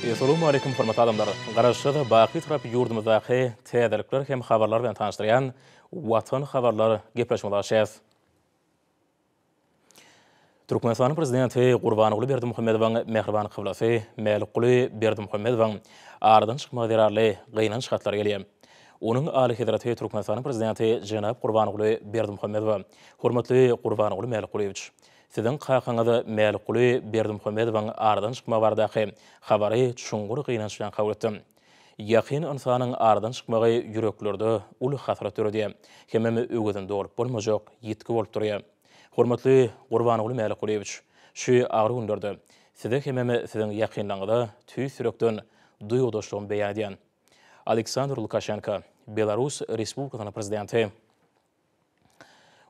Essalawmaleýkim hormatly adamlar! Garaşsyz, baky Bitarap ýurdumyzdaky täzelikler hem habarlar bilen tanyşdyrýan Watan habarlar gepleşigimize başlaýarys. Türkmenistanyň Prezidenti Gurbanguly Berdimuhamedowyň mähriban kyblasy Mälikguly Berdimuhamedowyň aradan çykmagy zerarly gynanç hatlary gelýär. Onuň Alyhezreti Türkmenistanyň Prezidenti jenap Gurbanguly Berdimuhamedowa, Hormatly Gurbanguly Mälikgulyýewiç! Siziň kakaňyz Mälikguly Berdimuhamedowyň aradan çykmagy baradaky habary çuňňur gynanç bilen kabul etdim. Ýakyn ynsanyň aradan çykmagy ýüreklerde uly hasrat döredýär hemem öwezini dolup bolmajak ýitgi bolup durýar. Hormatly Gurbanguly Mälikgulyýewiç, şu agyr günlerde Size hemem Siziň ýakynlaryňyza tüýs ýürekden duýgudaşlygymy beýan edýän. Aleksandr Lukaşenko, Belarus Respublikasynyň Prezidenti.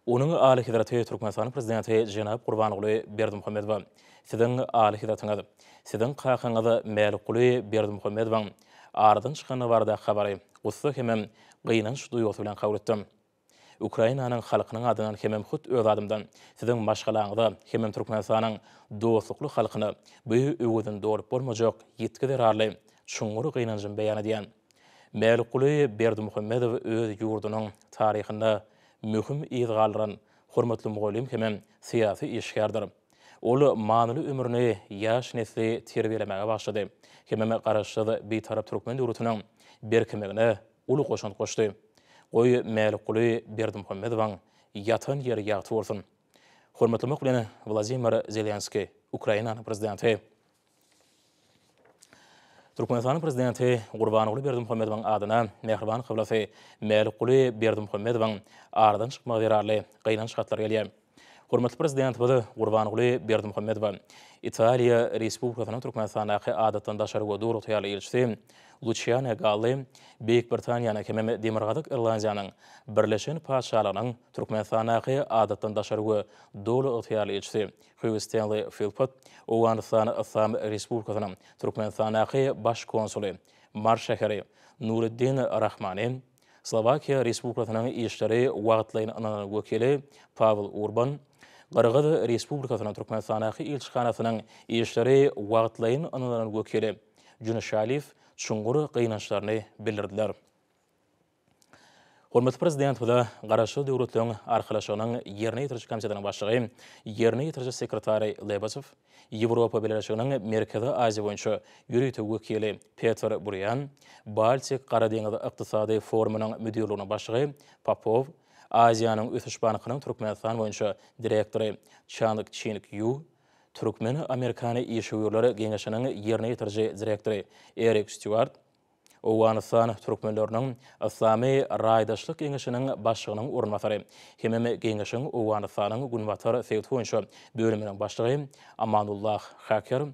Onuň Alyhezreti Türkmenistanyň Prezidenti jenap Gurbanguly Berdimuhamedowa, Siziň Alyhezretiňiz, Siziň kakaňyz Mälikguly Berdimuhamedowyň aradan çykandygy baradaky habary gussa hemem gynanç duýgusy bilen kabul etdim. Ukrainanyň halkynyň adyndan hemem hut öz adymdan Siziň maşgalaňyza hemem Türkmenistanyň dostlukly halkyna bu öwezini dolup bolmajak ýitgi zerarly çuňňur gynanjymy beýan edýän. Mälikguly Berdimuhamedow öz ýurdunyň taryhynda möhüm yz galdyran hormatly mugallym hemem syýasy işgärdir. Ol manyly ömrüni ýaş nesli terbiýelemäge bagyşlady hemem Garaşsyz, Bitarap türkmen döwletiniň berkemegine uly goşant goşdy. Goý, Mälikguly Berdimuhamedowyň ýatan ýeri ýagty bolsun! Hormatlamak bilen, Wladimir Zelenskiý, Ukrainanyň Prezidenti. Türkmenistanyň Prezidenti Gurbanguly Berdimuhamedowyň adyna mähriban kyblasy Mälikguly Berdimuhamedowyň aradan çykmagy zerarly gynanç hatlary gelýär. Hormatly Prezidentimiz Gurbanguly Berdimuhamedowa Italiýa Respublikasynyň Türkmenistandaky Adatdan daşary we Doly ygtyýarly ilçisi Luçiano Galli, Beýik Britaniýanyň hemem Demirgazyk Irlandiýanyň Birleşen Patyşalygynyň Türkmenistandaky Adatdan daşary we Doly ygtyýarly ilçisi Hýu Stenli Filpot, Owganystan Yslam Respublikasynyň Türkmenistandaky Baş konsuly, Mary şäheri, Nuriddin Rahmani, Slowakiýa Respublikasynyň işleri wagtlaýyn ynanylan wekili Pawel Urban, Gyrgyz Respublikasynyň Türkmenistandaky ilçihanasynyň işleri wagtlaýyn ynanylan wekili Junuşaliýew çuňňur gynançlaryny bildirdiler. Hormatly Prezidentimize Garaşsyz Döwletleriň Arkalaşygynyň Ýerine ýetiriji komitetiniň başlygy, Ýerine ýetiriji sekretary Lebezew, Ýewropa Bileleşiginiň Merkezi Aziýa boýunça ýörite wekili Peter Burian, Baltik Gara deňiz ykdysady forumynyň müdirliginiň başlygy Popow, Aziýanyň ösüş bankynyň Türkmenistan boýunça direktory Çang Çing Ýu, Türkmen-amerikan işewürler geňeşiniň ýerine ýetiriji direktory Erik Stýuart, Owganystan türkmenleriniň Yslamy raýdaşlyk geňeşiniň başlygynyň orunbasary hemem geňeşiň Owganystanyň günbatar sebiti boýunça bölüminiň başlygy Amanullah Haker,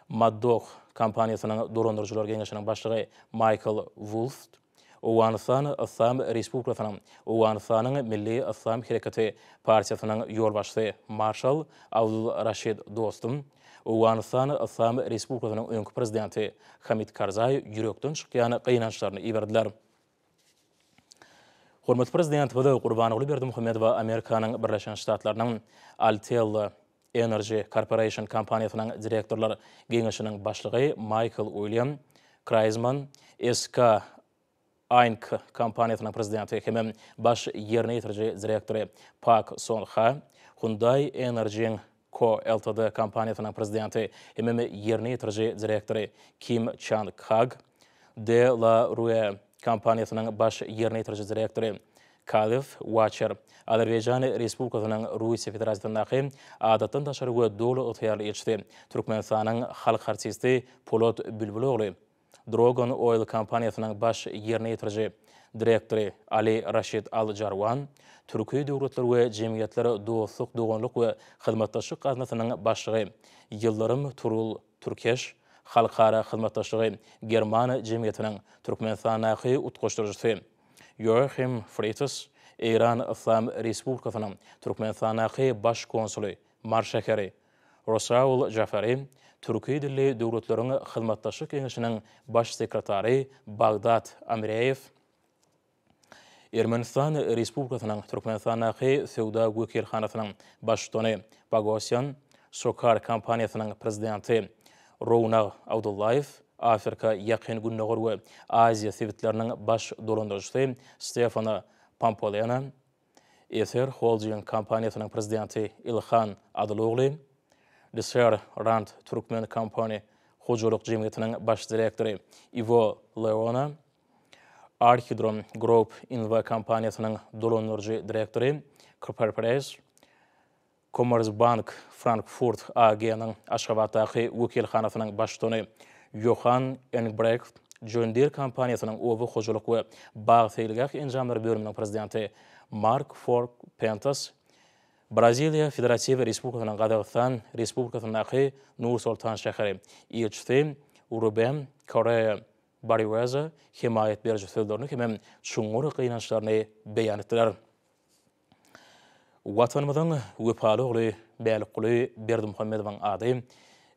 Maddoh kompaniýasynyň dolandyryjylar geňeşiniň başlygy Maýkl Wulft, Owganystan Yslam Respublikasynyň Owganystanyň Milli Yslam Hereketi partiýasynyň ýolbaşçysy marşal Abdul Raşid Dostum, Owganystan Yslam Respublikasynyň öňki prezidenti Hamid Karzaý ýürekden çykýan gynançlaryny iberdiler. Hormatly Prezidentimiz Gurbanguly Berdimuhamedowa Amerikanyň Birleşen Ştatlarynyň Altella Energy Corporation kompaniýasynyň direktorlar geňeşiniň başlygy Maýkl Uilýam Kraýzman, SK Inc. Kompaniýasynyň prezidenti hemem baş ýerine ýetiriji direktory Pak Son Ha, Hyundai Energy Co. Ltd. Kompaniýasynyň prezidenti hemem ýerine ýetiriji direktory Kim Çan Kag, De La Rue kompaniýasynyň baş ýerine ýetiriji direktory Kalew Waçer, Azerbaýjan Respublikasynyň Russiýa Federasiýasyndaky Adatdan daşary we Doly ygtyýarly ilçisi, Türkmenistanyň halk artisti Polat Bülbülogly, Drogon Oil kompaniýasynyň baş ýerine ýetiriji direktory Ali Raşid Al Jarwan, Türki döwletler we jemgyýetler dostluk, doganlyk we hyzmatdaşlyk gaznasynyň başlygy Ýyldyrym Turul Türkeş, Halkara hyzmatdaşlygy german jemgyýetiniň Türkmenistandaky utgaşdyryjysy Ýoahim Frites, Eýran Yslam Respublikasynyň Türkmenistandaky Baş konsuly, Mary şäheri, Rosaul Jafari, Türki dilli döwletleriň hyzmatdaşlyk geňeşiniň Baş sekretary Bagdat Amreýew, Ermenistan Respublikasynyň Türkmenistandaky Söwda wekilhanasynyň baştutany Bogosýan, SOCAR kompaniýasynyň prezidenti Rownag Abdullaýew, Afrika, Ýakyn Gündogar we Aziýa sebitleriniň baş dolandyryjysy Stefano Pampolena, Eser Holding kompaniýasynyň prezidenti Ilhan Adylogly, Dser Rand Turkmen Company hojalyk jemgyýetiniň baş direktory Iwo Leona, Arhidrom Group Inva kompaniýasynyň dolandyryjy direktory Krper Perez, Commerzbank Frankfurt AG-niň Aşgabatdaky wekilhanasynyň baştutany Ýohan Engbrecht, John Deere kompaniýasynyň oba hojalyk we bag-seýilgäh enjamlary bölüminiň prezidenti Mark Fork Pentas, Braziliýa Federatiw Respublikasynyň Gazagystan Respublikasyndaky Nur-Sultan şäheri ilçisi Rubem Korrea Bariweza hemaýat beriji sözlerini hemem çuňňur gynançlaryny beýan etdiler. Watanymyzyň wepaly ogly Mälikguly Berdimuhamedowyň ady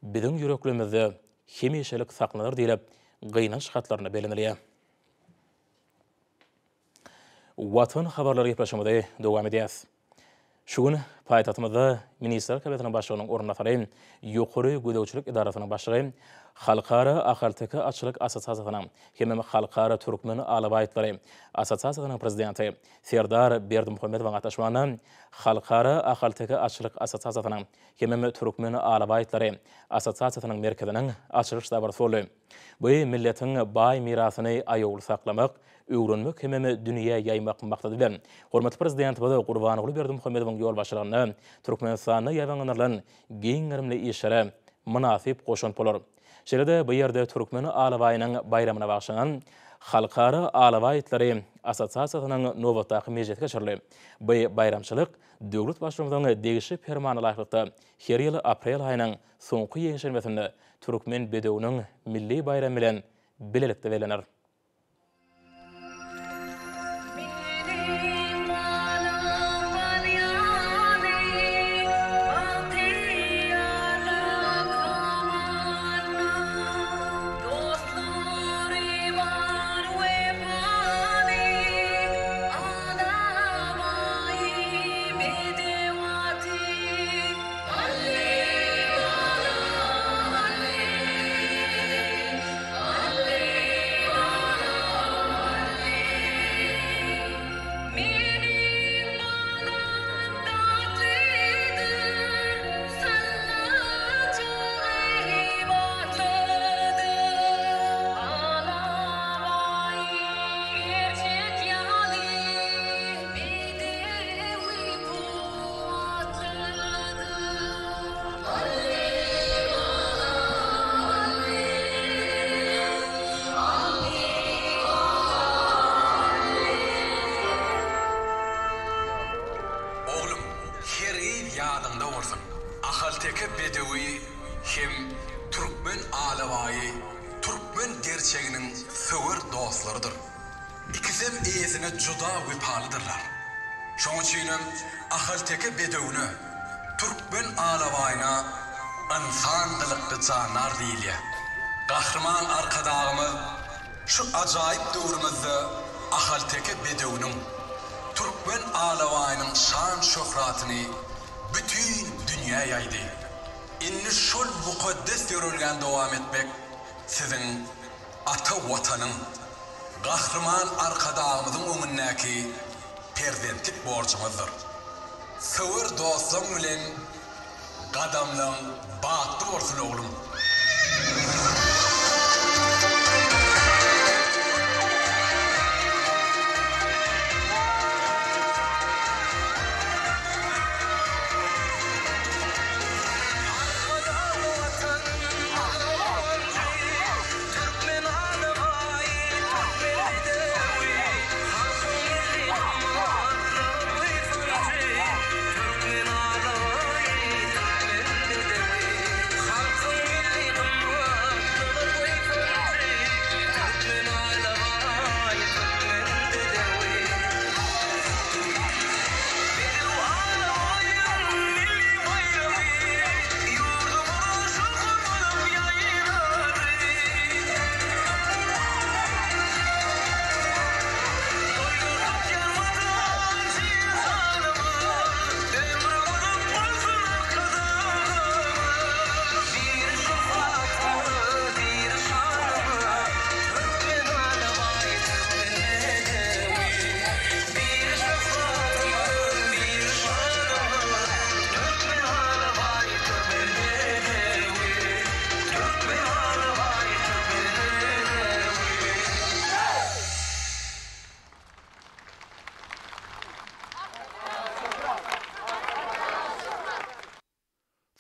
biziň ýüreklerimizde hemişelik saklanar diýlip, gynanç hatlarynda bellenilýär. Watan habarlary gepleşigimizi dowam edýäris. Şu gün paýtagtymyzda Ministrler Kabinetiniň Başlygynyň orunbasary, Ýokary gözegçilik edarasynyň başlygy, Halkara ahalteke atçylyk assosiasiýasynyň hemem Halkara türkmen alabaý itlary assosiasiýasynyň prezidenti Serdar Berdimuhamedowyň gatnaşmagynda Halkara ahalteke atçylyk assosiasiýasynyň hemem türkmen alabaý itlary assosiasiýasynyň merkeziniň açylyş dabarasy boldy. Bu milletiň baý mirasyny aýawly saklamak, öwrenmek hemem dünýä ýaýmak maksady bilen, hormatly Prezidentimiz Gurbanguly Berdimuhamedowyň ýolbaşçylygynda Türkmenistanda ýaýbaňlandyrylan giň gerimli işlere mynasyp goşant bolar. Şeýle-de bu ýerde Türkmen alabaýynyň baýramyna bagyşlanan Halkara alabaý itlary assosiasiýasynyň nobatdaky mejlisi geçirildi. Bu baýramçylyk döwlet Baştutanymyzyň degişli Permanyna laýyklykda, her ýyl aprel aýynyň soňky ýekşenbesinde Türkmen bedewiniň milli baýramy bilen bilelikde bellener. Oglum, hergiz ýadyňda bolsun, ahalteke bedewi hem türkmen alabaýy türkmen gerçeginiň söwer dostlarydyr. Ikisem eýesine juda wepalydyrlar. Şoň üçinem ahalteke bedewine, türkmen alabaýyna ynsan gylykly jandar diýilýär. Gahryman Arkadagymyz şu ajaýyp döwrümizde ahalteke bedewiniň, türkmen alabaýynyň şan-şöhratyny bütin dünýä ýaýdy. Indi şol mukaddes ýörelgäni dowam etmek siziň ata Watanyň, Gahryman Arkadagymyzyň öňündäki perzentlik borjuňyzdyr. Söwer dostlaň bilen gadamlaň batly bolsun oglum! Arkadagly Watan Magtymguly, Türkmen alabaýy, türkmen bedewi, Halkyň milli gymmatlygy, buýsanjy. Türkmen alabaýy, türkmen bedewi, Halkyň milli.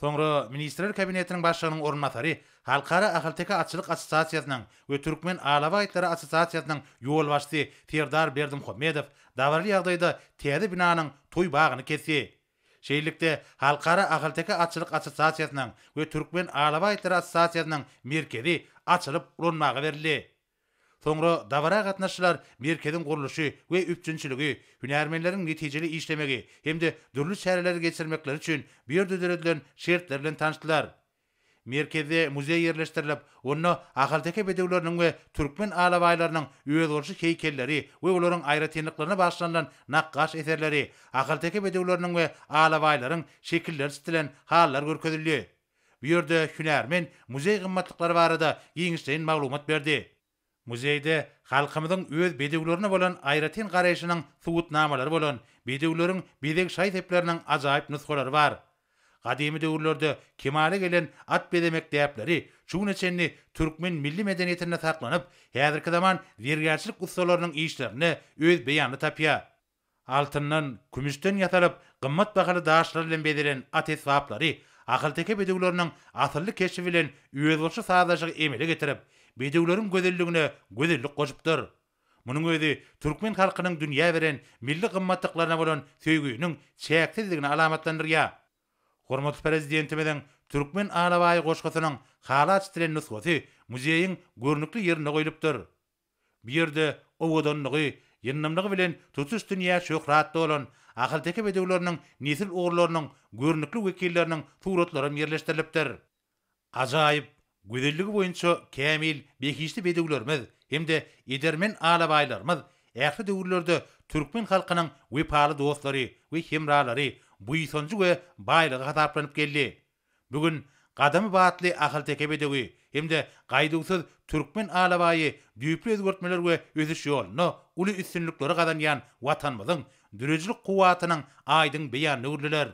Soňra Ministrler Kabinetiniň Başlygynyň orunbasary, Halkara ahalteke atçylyk assosiasiýasynyň we Türkmen alabaý itlary assosiasiýasynyň ýolbaşçysy Serdar Berdimuhamedow dabaraly ýagdaýda täze binanyň toý bagyny kesdi. Şeýlelikde, Halkara ahalteke atçylyk assosiasiýasynyň we Türkmen alabaý itlary assosiasiýasynyň merkezi açylyp ulanmaga berildi. Soňra dabara gatnaşyjylar merkeziň gurluşy we üpjünçiligi, hünärmenleriň netijeli işlemegi hem-de dürli çäreleri geçirmekleri üçin bu ýerde döredilen şertler bilen tanyşdylar. Merkezde muzeý ýerleşdirilip, onda ahalteke bedewleriniň we türkmen alabaýlarynyň özboluşly heýkelleri we olaryň aýratynlyklaryna bagyşlanylan nakgaş eserleri, ahalteke bedewleriniň we alabaýlaryň şekilleri çitilen halylar görkezildi. Bu ýerde hünärmen muzeý gymmatlyklary barada giňişleýin maglumat berdi. Muzeýde halkymyzyň öz bedewlerine bolan aýratyn garaýşynyň subutnamalary bolan bedewleriň bezeg şaý-sepleriniň ajaýyp nusgalary bar. Gadymy döwürlerde kemala gelen at bezemek däpleri şu güne çenli türkmen milli medeniýetinde saklanyp, häzirki zaman zergärçilik ussalarynyň işlerinde öz beýanyny tapýar. Altyndan, kümüşden ýasalyp, gymmat bahaly daşlar bilen bezelen at esbaplary ahalteke bedewleriniň asylly keşbi bilen özboluşly sazlaşygy emele getirip, bedewleriň gözelligine gözellik goşupdyr. Munuň özi türkmen halkynyň dünýä beren milli gymmatlyklaryna bolan söýgüsiniň çäksizdigini alamatlandyrýar. Hormatly Prezidentimiziň Türkmen alabaýy goşgusynyň hala çitilen nusgasy muzeýiň görnükli ýerinde goýlupdyr. Bu ýerde owadanlygy, ýyndamlygy bilen tutuş dünýä şöhrat dolan ahalteke bedewleriniň nesil ugurlarynyň görnükli wekilleriniň suratlaram ýerleşdirilipdir. Ajaýyp gözelligi boýunça kämil behişdi bedewlerimiz hem-de edermen alabaýlarymyz ähli döwürlerde türkmen halkynyň wepaly dostlary we hemralary, buýsanjy we baýlygy hasaplanyp geldi. Bu gün gadamy batly ahalteke bedewi hem-de gaýduwsyz türkmen alabaýy düýpli özgertmeler we ösüş ýolunda uly üstünlikleri gazanýan Watanymyzyň döredijilik kuwwatynyň aýdyň beýanyna öwrüldiler.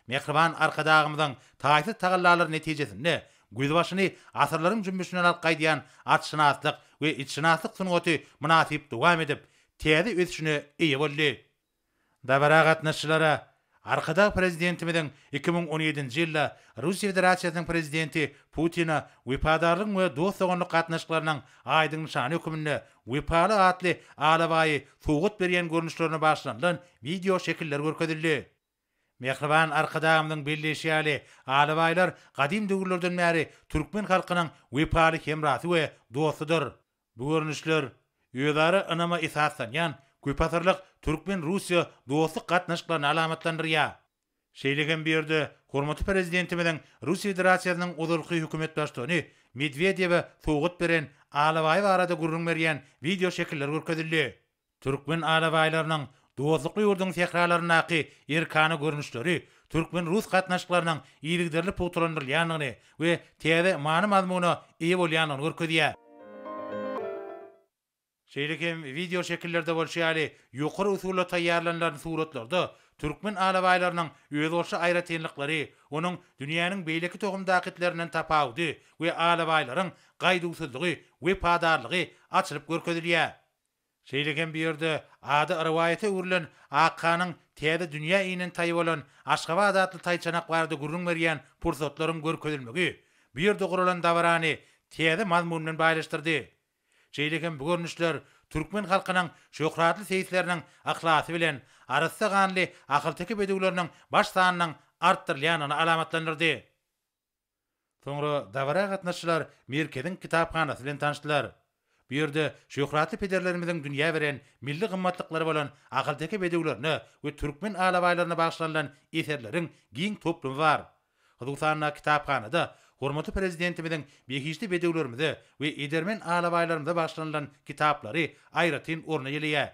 Mähriban Arkadagymyzyň taýsyz tagallalary netijesinde gözbaşyny asyrlaryň jümmüşinden alyp gaýdýan atşynaslyk we itşynaslyk sungaty mynasyp dowam edip, täze ösüşine eýe boldy. Dabara gatnaşyjylara Arkadag Prezidentimiziň 2017-nji ýylda Russiýa Federasiýasynyň Prezidenti Putine wepadarlygyň we dost-doganlyk gatnaşyklarynyň aýdyň nyşany höküminde Wepaly atly alabaýy sowgat berýän görnüşlerine bagyşlanylan wideo şekiller görkezildi. Mähriban Arkadagymyzyň belleýşi ýaly, alabaýlar gadym döwürlerden bäri türkmen halkynyň wepaly hemrasy we dostudyr. Bu görnüşler özara ynama esaslanýan köpasyrlyk türkmen-russiýa dostluk gatnaşyklaryny alamatlandyrýar. Şeýle hem bu ýerde hormatly Prezidentimiziň Russiýa Federasiýasynyň ozalky hökümet Baştutany Medwedewe sowgat beren alabaýy barada gürrüň berýän wideoşekiller görkezildi. Türkmen alabaýlarynyň dostlukly ýurduň sähralaryndaky erkana görnüşleri türkmen-rus gatnaşyklarynyň yzygiderli pugtalandyrylýandygyny we täze many-mazmuna eýe bolýandygyny görkezýär. Şeýle hem wideoşekillerde bolşy ýaly, ýokary usulda taýýarlanylan suratlarda türkmen alabaýlarynyň özboluşly aýratynlyklary, onuň dünýäniň beýleki tohumdaky itlerinden tapawudy we alabaýlaryň gaýduwsyzlygy, wepadarlygy açylyp görkezilýär. Şeýle hem bu ýerde ady rowaýata öwrülen Akhanyň täze dünýä inen taýy bolan Aşgabat atly taýçanak barada gürrüň berýän pursatlaryň görkezilmegi bu ýerde guralan dabarany täze mazmun bilen baýlaşdyrdy. Şeýle hem bu görnüşler türkmen halkynyň şöhratly seýisleriniň yhlasy bilen arassa ganly ahalteke bedewleriniň baş sanynyň artdyrylýandygyny alamatlandyrdy. Soňra dabara gatnaşyjylar merkeziň kitaphanasy bilen tanyşdylar. Bu ýerde şöhratly pederlerimiziň dünýä beren milli gymmatlyklary bolan ahalteke bedewlerine we türkmen alabaýlaryna bagyşlanylan eserleriň giň toplumy bar. Hususan-da, kitaphanada hormatly Prezidentimiziň behişdi bedewlerimize we edermen alabaýlarymyza bagyşlanylan kitaplary aýratyn orun eýeleýär.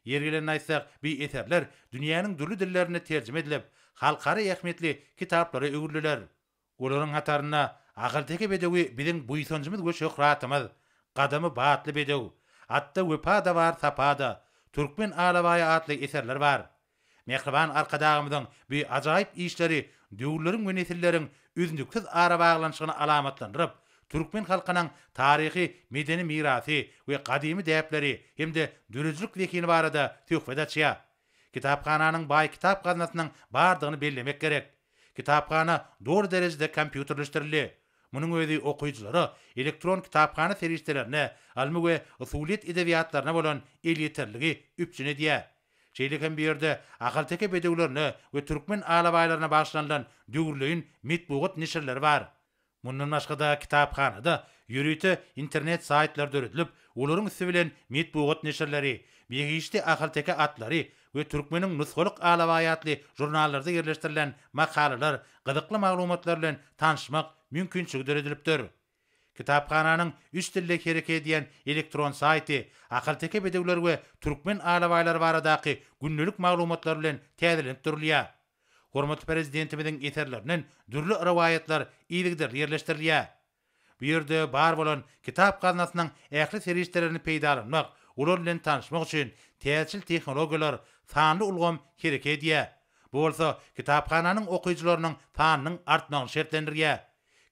Ýeri gelende aýtsak, bu eserler dünýäniň dürli dillerinde terjime edilip, halkara ähmiýetli kitaplara öwrüldiler. Olaryň hatarynda Ahalteke bedewi biziň buýsanjymyz we şöhratymyz, Gadamy batly bedew, Atda wepa-da bar, sapa-da, Türkmen alabaýy atly eserler bar. Mähriban Arkadagymyzyň bu ajaýyp işleri döwürleriň we nesilleriň üznüksiz arabaglanyşygyny alamatlandyryp, türkmen halkynyň taryhy-medeni mirasy we gadymy däpleri hem-de döredijilik zehini barada söhbet açýar. Kitaphananyň baý kitap gaznasynyň bardygyny bellemek gerek. Kitaphana doly derejede kompýuterleşdirildi. Munuň özi okyjylara elektron kitaphana serişdelerine, ylmy we usulyýet edebiýatlaryna bolan elýeterligi üpjün edýär. Şeýle hem bu ýerde ahalteke bedewlerine we türkmen alabaýlaryna bagyşlanylan döwürleýin metbugat neşirleri bar. Mundan başga-da kitaphanada ýörite internet saýtlar döredilip, olaryň üsti bilen metbugat neşirleri, Behişdi ahalteke atlary we Türkmeniň nusgalyk alabaýy atly žurnallarda ýerleşdirilen makalalar, gyzykly maglumatlar bilen tanyşmak mümkinçiligi döredilipdir. Kitaphananyň üç dilde hereket edýän elektron saýty ahalteke bedewleri we türkmen alabaýlary baradaky gündelik maglumatlar bilen täzelenip durulýar. Hormatly Prezidentimiziň eserlerinden dürli rowaýatlar yzygiderli ýerleşdirilýär. Bu ýerde bar bolan kitap gaznasynyň ähli serişdelerini peýdalanmak, olar bilen tanyşmak üçin täzeçil tehnologiýalar, sanly ulgam hereket edýär. Bu bolsa kitaphananyň okyjylarynyň sanynyň artmagyny şertlendirýär.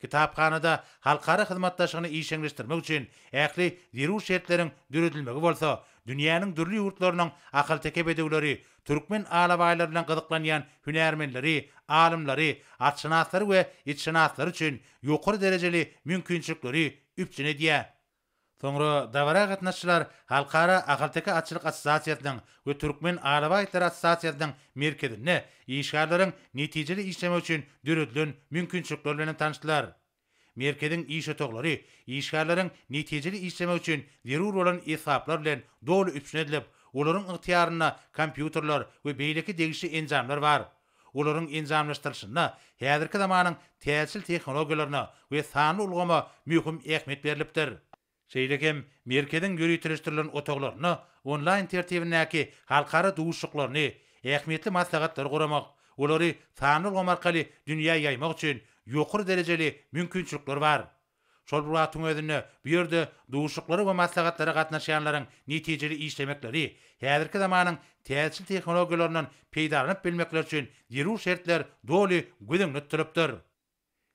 Kitaphanada halkara hyzmatdaşlygyny işjeňleşdirmek üçin ähli zerur şertleriň döredilmegi bolsa, dünýäniň dürli ýurtlarynyň ahalteke bedewleri, türkmen alabaýlary bilen gyzyklanýan hünärmenleri, alymlary, atşynaslary we itşynaslary üçin ýokary derejeli mümkinçilikleri üpjün edýär. Soňra dabara gatnaşyjylar Halkara ahalteke atçylyk assosiasiýasynyň we Türkmen alabaý itlary assosiasiýasynyň merkezinde işgärleriň netijeli işlemegi üçin döredilen mümkinçilikler bilen hem tanyşdylar. Merkeziň iş otaglary işgärleriň netijeli işlemegi üçin zerur bolan esbaplar bilen doly üpjün edilip, olaryň ygtyýarynda kompýuterler we beýleki degişli enjamlar bar. Olaryň enjamlaşdyrylyşynda häzirki zamanyň täzeçil tehnologiýalaryna we sanly ulgama möhüm ähmiýet berlipdir. Şeýle hem merkeziň ýöriteleşdirilen otaglarynda onlaýn tertibindäki halkara duşuşyklaryny, ähmiýetli maslahatlary guramak, olary sanly ulgam arkaly dünýä ýaýmak üçin ýokary derejeli mümkinçilikler bar. Şol bir wagtyň özünde, bu ýerde duşuşyklara we maslahatlara gatnaşýanlaryň netijeli işlemekleri, häzirki zamanyň täzeçil tehnologiýalaryndan peýdalanyp bilmekleri üçin zerur şertler doly göz öňünde tutulypdyr.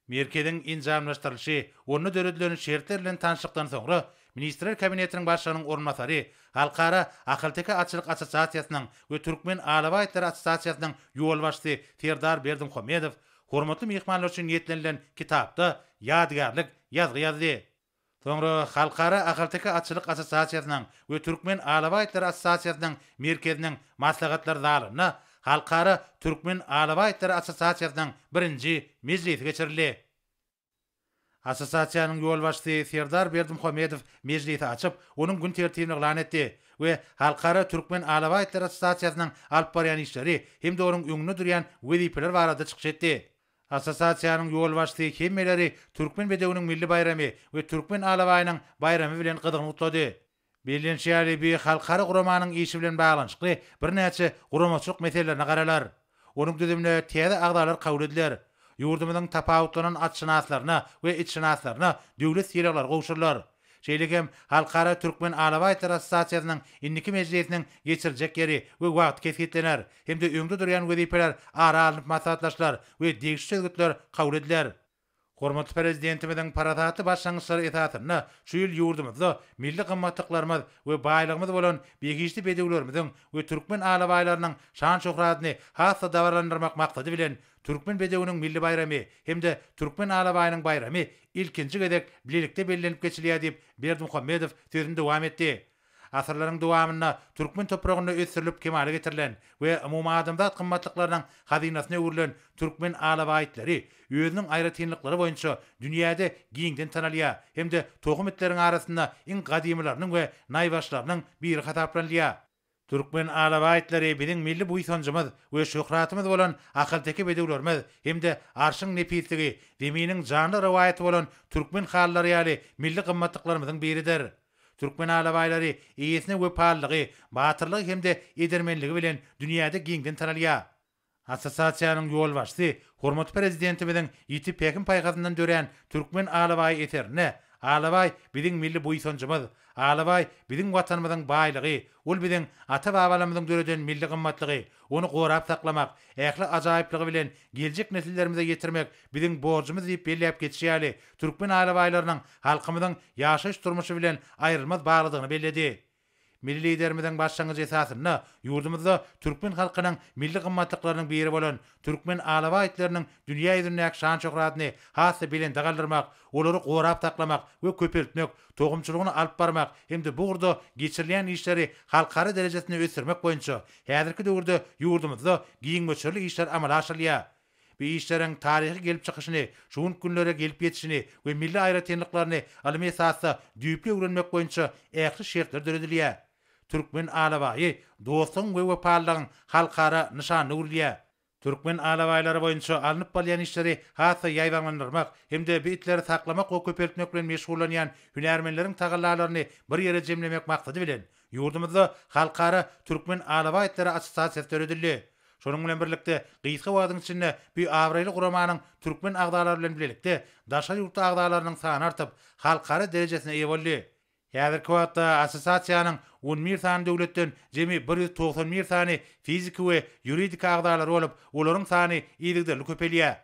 Merkeziň enjamlaşdyrylyşy, onda döredilen şertler bilen tanyşlykdan soňra, Ministrler Kabinetiniň Başlygynyň orunbasary, Halkara ahalteke atçylyk assosiasiýasynyň we Türkmen alabaý itlary assosiasiýasynyň ýolbaşçysy Serdar Berdimuhamedow Hormatly myhmanlar üçin niýetlenilen kitapda ýadygärlik ýazgy ýazdy. Soňra Halkara ahalteke atçylyk assosiasiýasynyň we Türkmen alabaý itlary assosiasiýasynyň merkeziniň maslahatlar zalynda Halkara türkmen alabaý itlary assosiasiýasynyň birinji mejlisi geçirildi. Assosiasiýanyň ýolbaşçysy Serdar Berdimuhamedow mejlisi açyp, onuň gün tertibini yglan etdi we Halkara türkmen alabaý itlary assosiasiýasynyň alyp barýan işleri hem-de onuň öňünde durýan wezipeler barada çykyş etdi. Assosiasiýanyň ýolbaşçysy hemmeleri Türkmen bedewiniň milli baýramy we Türkmen alabaýynyň baýramy bilen gyzgyn gutlady. Bellenişi ýaly, bu halkara guramanyň işi bilen baglanyşykly birnäçe guramaçylyk meselelerine garalar. Onuň düzümine täze agzalar kabul ediler. Ýurdumyzyň tapawutlanan atşynaslaryna we itşynaslaryna döwlet sylaglary gowşurylar. Şeýle hem Halkara Türkmen alabaý itlary assosiasiýasynyň indiki mejlisiniň geçiriljek ýeri we wagty kesgitlener hem-de öňde durýan wezipeler ara alnyp maslahatlaşylar we degişli çözgütler kabul ediler. Hormatly Prezidentimiziň parasatly başlangyçlary esasynda şu ýyl ýurdumyzda milli gymmatlyklarymyz we baýlygymyz bolan behişdi bedewlerimiziň we türkmen alabaýlarynyň şan-şöhratyny has-da dabaralandyrmak maksady bilen Türkmen bedewiniň milli baýramy hem-de Türkmen alabaýynyň baýramy ilkinji gezek bilelikde bellenip geçilýär diýip, Berdimuhamedow sözüni dowam etdi. Asyrlaryň dowamynda türkmen topragynda ösdürilip kemala getirilen we umumadamzat gymmatlyklarynyň hazynasyna öwrülen türkmen alabaý itleri özüniň aýratynlyklary boýunça dünýäde giňden tanalýar hem-de tohum itleriň arasynda iň gadymylarynyň we naýbaşylarynyň biri hasaplanylýar. Türkmen alabaý itleri biziň milli buýsanjymyz we şöhratymyz bolan ahalteke bedewlerimiz hem-de arşyň nepisligi, zeminiň janly rowaýaty bolan türkmen halylary ýaly milli gymmatlyklarymyzyň biridir. Türkmen alabaýlary eýesine wepalylygy, batyrlygy hem-de edermenligi bilen dünýäde giňden tanalýar. Assosiasiýanyň ýolbaşçysy hormatly Prezidentimiziň ýiti pähim-paýhasyndan dörän Türkmen alabaýy eserinde Alabaý biziň milli buýsanjymyz, Alabaý biziň Watanymyzyň baýlygy, ol biziň ata-babalarymyzyň döreden milli gymmatlygy, ony gorap saklamak, ähli ajaýyplygy bilen geljek nesillerimize ýetirmek biziň borjumyz diýip belläp geçişi ýaly, türkmen alabaýlarynyň halkymyzyň ýaşaýyş-durmuşy bilen aýrylmaz baglydygyny belledi. Milli Liderimiziň başlangyjy esasynda ýurdumyzda türkmen halkynyň milli gymmatlyklarynyň biri bolan türkmen alabaý itleriniň dünýä ýüzündäki şan-şöhratyny has-da belende galdyrmak, olary gorap saklamak we köpeltmek, tohumçylygyny alyp barmak hem-de bu ugurda geçirilýän işleri halkara derejesinde ösdürmek boýunça häzirki döwürde ýurdumyzda giň möçberli işler amala aşyrylýar. Bu işleriň taryhy gelip çykyşyny, şu günki günlere gelip ýetişini we milli aýratynlyklaryny ylmy esasda düýpli öwrenmek boýunça ähli şertler döredilýär. Türkmen alabaýy dostlugyň we wepalylygyň halkara nyşanyna öwrülýär. Türkmen alabaýlary boýunça alnyp barylýan işleri has-da ýaýbaňlandyrmak hem-de bu itleri saklamak we köpeltmek bilen meşgullanýan hünärmenleriň tagallalaryny bir ýere jemlemek maksady bilen, ýurdumyzda Halkara Türkmen alabaý itleri assosiasiýasy döredildi. Şonuň bilen birlikde, gysga wagtyň içinde bu abraýly guramanyň türkmen agzalary bilen bilelikde daşary ýurtly agzalarynyň sany artyp, halkara derejesine eýe boldy. Häzirki wagtda assosiasiýanyň 11 sany döwletden jemi 191 sany fiziki we ýuridik agzalary bolup, olaryň sany yzygiderli köpelýär.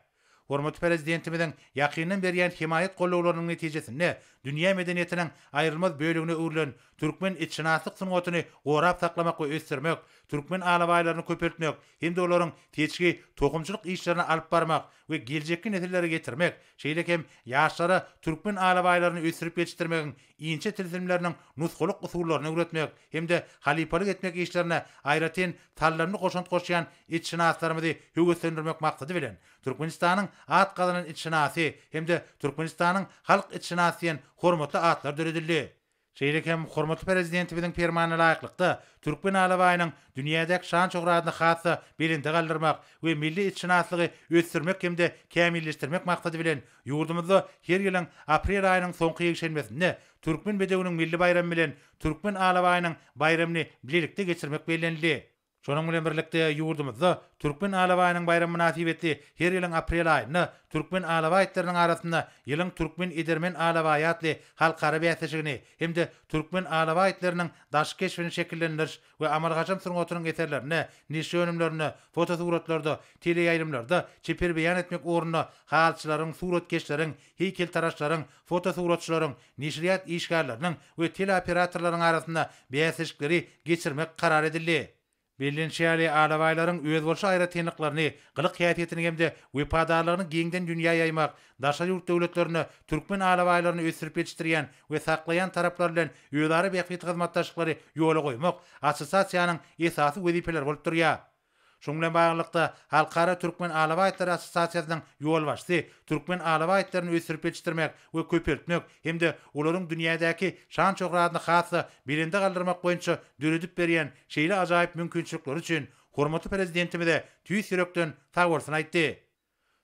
Hormatly Prezidentimiziň ýakyndan berýän hemaýat gollawlarynyň netijesinde dünýä medeniýetiniň aýrylmaz bölegine öwrülen türkmen itşynaslyk sungatyny gorap saklamak we ösdürmek, türkmen alabaýlaryny köpeltmek hem-de olaryň seçgi, tohumçylyk işlerini alyp barmak we geljekki nesillere ýetirmek, şeýle hem ýaşlara türkmen alabaýlaryny ösdürip ýetişdirmegiň inçe tilsimleriniň nusgalyk usullaryny öwretmek hem-de halypalyk etmek işlerine aýratyn saldamly goşant goşýan itşynaslarymyzy höweslendirmek maksady bilen, Türkmenistanyň at gazanan itşynasy hem-de Türkmenistanyň halk itşynasy diýen hormatly atlar döredildi. Şeýle hem hormatly Prezidentimiziň Permanyna laýyklykda, türkmen alabaýynyň dünýädäki şan-şöhratyny has-da belende galdyrmak we milli itşynaslygy ösdürmek hem-de kämilleşdirmek maksady bilen, ýurdumyzda her ýylyň aprel aýynyň soňky ýekşenbesinde Türkmen bedewiniň milli baýramy bilen Türkmen alabaýynyň baýramyny bilelikde geçirmek bellenildi. Şonuň bilen birlikde, ýurdumyzda Türkmen alabaýynyň baýramy mynasybetli her ýylyň aprel aýynda türkmen alabaý itleriniň arasynda Ýylyň türkmen edermen alabaýy atly halkara bäsleşigini hem-de türkmen alabaý itleriniň daşky keşbini şekillendiriş we amaly-haşam sungatynyň eserlerinde, neşir önümlerinde, fotosuratlarda, teleýaýlymlarda çeper beýan etmek ugrunda halyçylaryň, suratkeşleriň, heýkeltaraşlaryň, fotosuratçylaryň, neşirýat işgärleriniň we teleoperatorlaryň arasynda bäsleşikleri geçirmek karar edildi. Bellenişi ýaly, alabaýlaryň özboluşly aýratynlyklaryny, gylyk-häsiýetini hem-de wepadarlygyny giňden dünýä ýaýmak, daşary ýurt döwletlerinde türkmen alabaýlaryny ösdürip ýetişdirýän we saklaýan taraplar bilen özara bähbitli hyzmatdaşlyklary ýola goýmak assosiasiýanyň esasy wezipeleri bolup durýar. Şunuň bilen baglylykda, Halkara Türkmen alabaý itleri assosiasiýasynyň ýolbaşçysy türkmen alabaý itlerini ösdürip ýetişdirmek we köpeltmek hem-de olaryň dünýädäki şan-şöhratyny has-da belende galdyrmak boýunça döredip berýän şeýle ajaýyp mümkinçilikleri üçin hormatly Prezidentimize tüýs ýürekden sagbolsun aýtdy.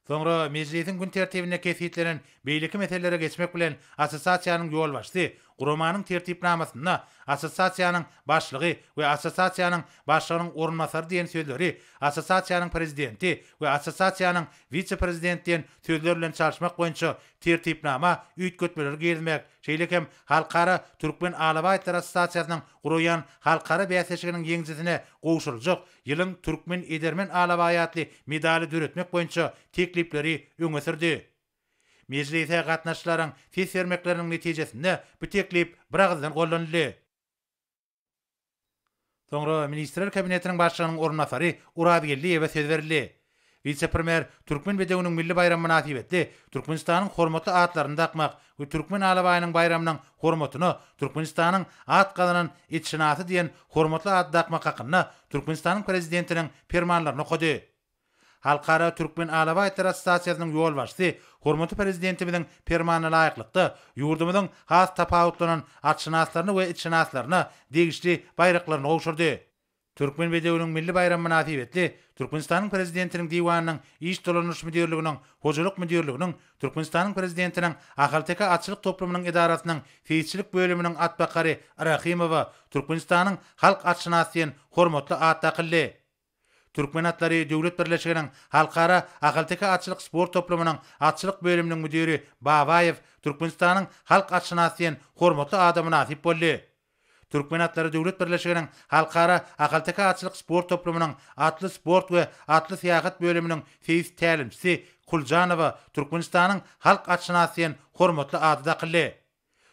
Soňra mejlisiň gün tertibinde kesgitlenen beýleki meselelere geçmek bilen assosiasiýanyň ýolbaşçysy guramanyň tertipnamasynda Assosiasiýanyň başlygy we Assosiasiýanyň başlygynyň orunbasary diýen sözleri Assosiasiýanyň prezidenti we Assosiasiýanyň wise-prezidenti diýen sözler bilen çalyşmak boýunça tertipnama üýtgetmeleri girizmek, şeýle hem Halkara Türkmen alabaý itleri assosiasiýasynyň guraýan halkara bäsleşiginiň ýeňijisine gowşuryljak Ýylyň türkmen edermen alabaýy atly medaly döretmek boýunça teklipleri öňe sürdi. Mejlise gatnaşyjylaryň ses bermekleriniň netijesinde bu teklip biragyzdan goldanyldy. Soňra Ministrler Kabinetiniň Başlygynyň orunbasary Oraz Geldiýewe söz berildi. Wise-premýer Türkmen bedewiniň milli baýramy mynasybetli Türkmenistanyň hormatly atlaryny dakmak we Türkmen alabaýynyň baýramynyň hormatyna Türkmenistanyň at gazanan itşynasy diýen hormatly ady dakmak hakynda Türkmenistanyň Prezidentiniň Permanlaryny okady. Halkara Türkmen alabaý itleri assosiasiýasynyň ýolbaşçysy hormatly Prezidentimiziň Permanyna laýyklykda, ýurdumyzyň has tapawutlanan atşynaslaryna we itşynaslaryna degişli baýraklaryny gowşurdy. Türkmen bedewiniň milli baýramy mynasybetli Türkmenistanyň Prezidentiniň Diwanynyň Iş dolandyryş müdirliginiň Hojalyk müdirliginiň Türkmenistanyň Prezidentiniň Ahalteke atçylyk toplumynyň edarasynyň Seýisçilik bölüminiň atbakary Rahymowa Türkmenistanyň halk atşynasy diýen hormatly at dakyldy. Türkmen atlary döwlet birleşiginiň Halkara Ahalteke atçylyk sport toplumynyň atçylyk bölüminiň müdiri Babaýew Türkmenistanyň halk atşynasy diýen hormatly ada mynasyp boldy. Türkmen atlary döwlet birleşiginiň Halkara Ahalteke atçylyk sport toplumynyň atly sport we atly syýahat bölüminiň seýis tälimçisi Kuljanowa Türkmenistanyň halk atşynasy diýen hormatly ady dakyldy.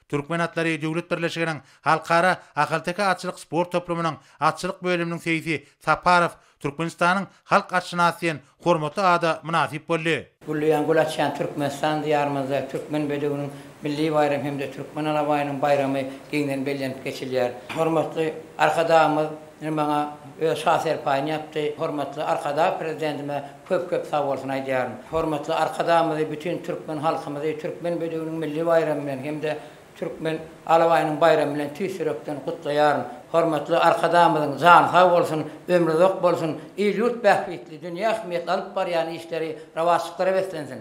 Türkmen atlary döwlet birleşiginiň Halkara ahalteke atçylyk sport toplumynyň atçylyk bölüminiň seýsi Saparow Türkmenistanyň halk atşynasy diýen hormatly ada mynasyp boldy. Gülleýän, gül açýan Türkmenistan Diýarymyzda Türkmen bedewiniň milli baýramy hem-de Türkmen alabaýynyň baýramy giňden bellenip geçilýär. Hormatly Arkadagymyz ine maňa öz şa serpaýyny ýapdy. Hormatly Arkadag Prezidentime köp-köp sagbolsun aýdýaryn. Hormatly Arkadagymyzy, bütin türkmen halkymyzy Türkmen bedewiniň milli baýramy bilen hem-de Türkmen alabaýynyň baýramy bilen tüýs ýürekden gutlaýaryn. Hormatly Arkadagymyzyň jany sag bolsun, ömri uzak bolsun, il-ýurt bähbitli, dünýä ähmiýetli alyp barýan işleri rowaçlyklara beslensin!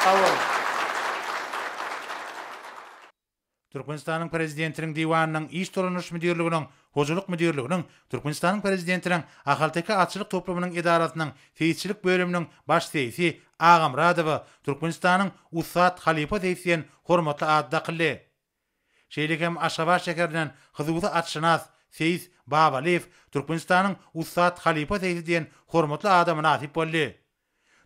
Sag boluň! Türkmenistanyň Prezidentiniň Diwanynyň Iş dolandyryş müdirliginiň Hojalyk müdirliginiň Türkmenistanyň Prezidentiniň Ahalteke atçylyk toplumynyň edarasynyň seýisçilik bölüminiň baş seýsi Agamyradowa Türkmenistanyň ussat halypa seýsi diýen hormatly ady dakyldy. Şeýle hem Aşgabat şäherinden hususy atşynas seýis Babalyýew Türkmenistanyň ussat halypa seýsi diýen hormatly ada mynasyp boldy.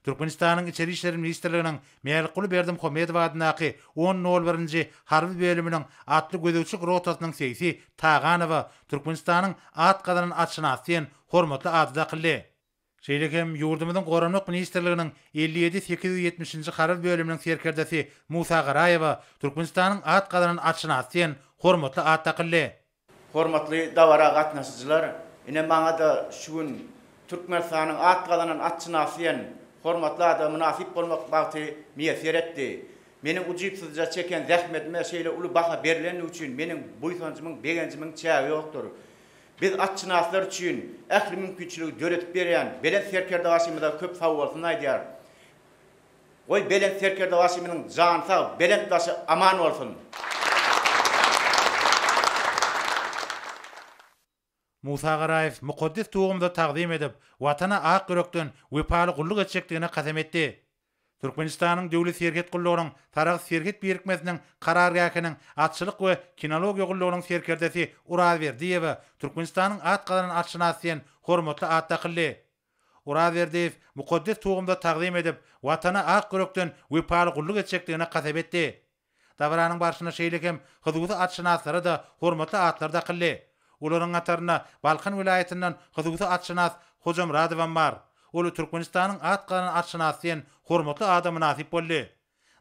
Türkmenistanyň Içeri işler ministrliginiň Mälikguly Berdimuhamedow adyndaky on nol birinji harby bölüminiň atly gözegçilik rotasynyň seýsi Taganowa Türkmenistanyň at gazanan atşynasy diýen hormatly ady dakyldy. Şeýle hem ýurdumyzyň Goranmak ministrliginiň 57 870-nji harby bölüminiň serkerdesi Musa Garaýewa Türkmenistanyň at gazanan atşynasy diýen hormatly at dakyldy. Hormatly dabara gatnaşyjylar, ine maňa-da şu gün Türkmenistanyň at gazanan atşynasy diýen hormatly ada mynasyp bolmak bagty miýesser etdi. Meniň ujypsyzja çeken zähmetime şeýle uly baha berlendigi üçin meniň buýsanjymyň, begenjimiň çägi ýokdur. Biz atşynaslar üçin ähli mümkinçiligi döredip berýän Belent Serkerdebaşymyza köp sagbolsun aýdýarys. Goý Belent Serkerdebaşymyzyň jany sag, belent başy aman bolsun! Musa Garaýew mukaddes Tugumyza tagzym edip, Watana ak ýürekden wepaly gulluk etjekdigine kasam etdi. Türkmenistanyň Döwlet serhet gullugynyň Sarahs serhet birikmesiniň karargähiniň atçylyk we kinologiýa gullugynyň serkerdesi Urazberdiýewe Türkmenistanyň at gazanan atşynasy diýen hormatly at dakyldy. Orazberdiýew mukaddes Tugumyza tagzym edip, Watana ak ýürekden wepaly gulluk etjekdigine kasam etdi. Dabaranyň barşynda şeýle hem hususy atşynaslara-da hormatly atlar dakyldy. Olaryň hatarynda Balkan welaýatyndan hususy atşynas Hojamyradowam bar. Ol Türkmenistanyň at gazanan atşynasy diýen hormatly ada mynasyp boldy.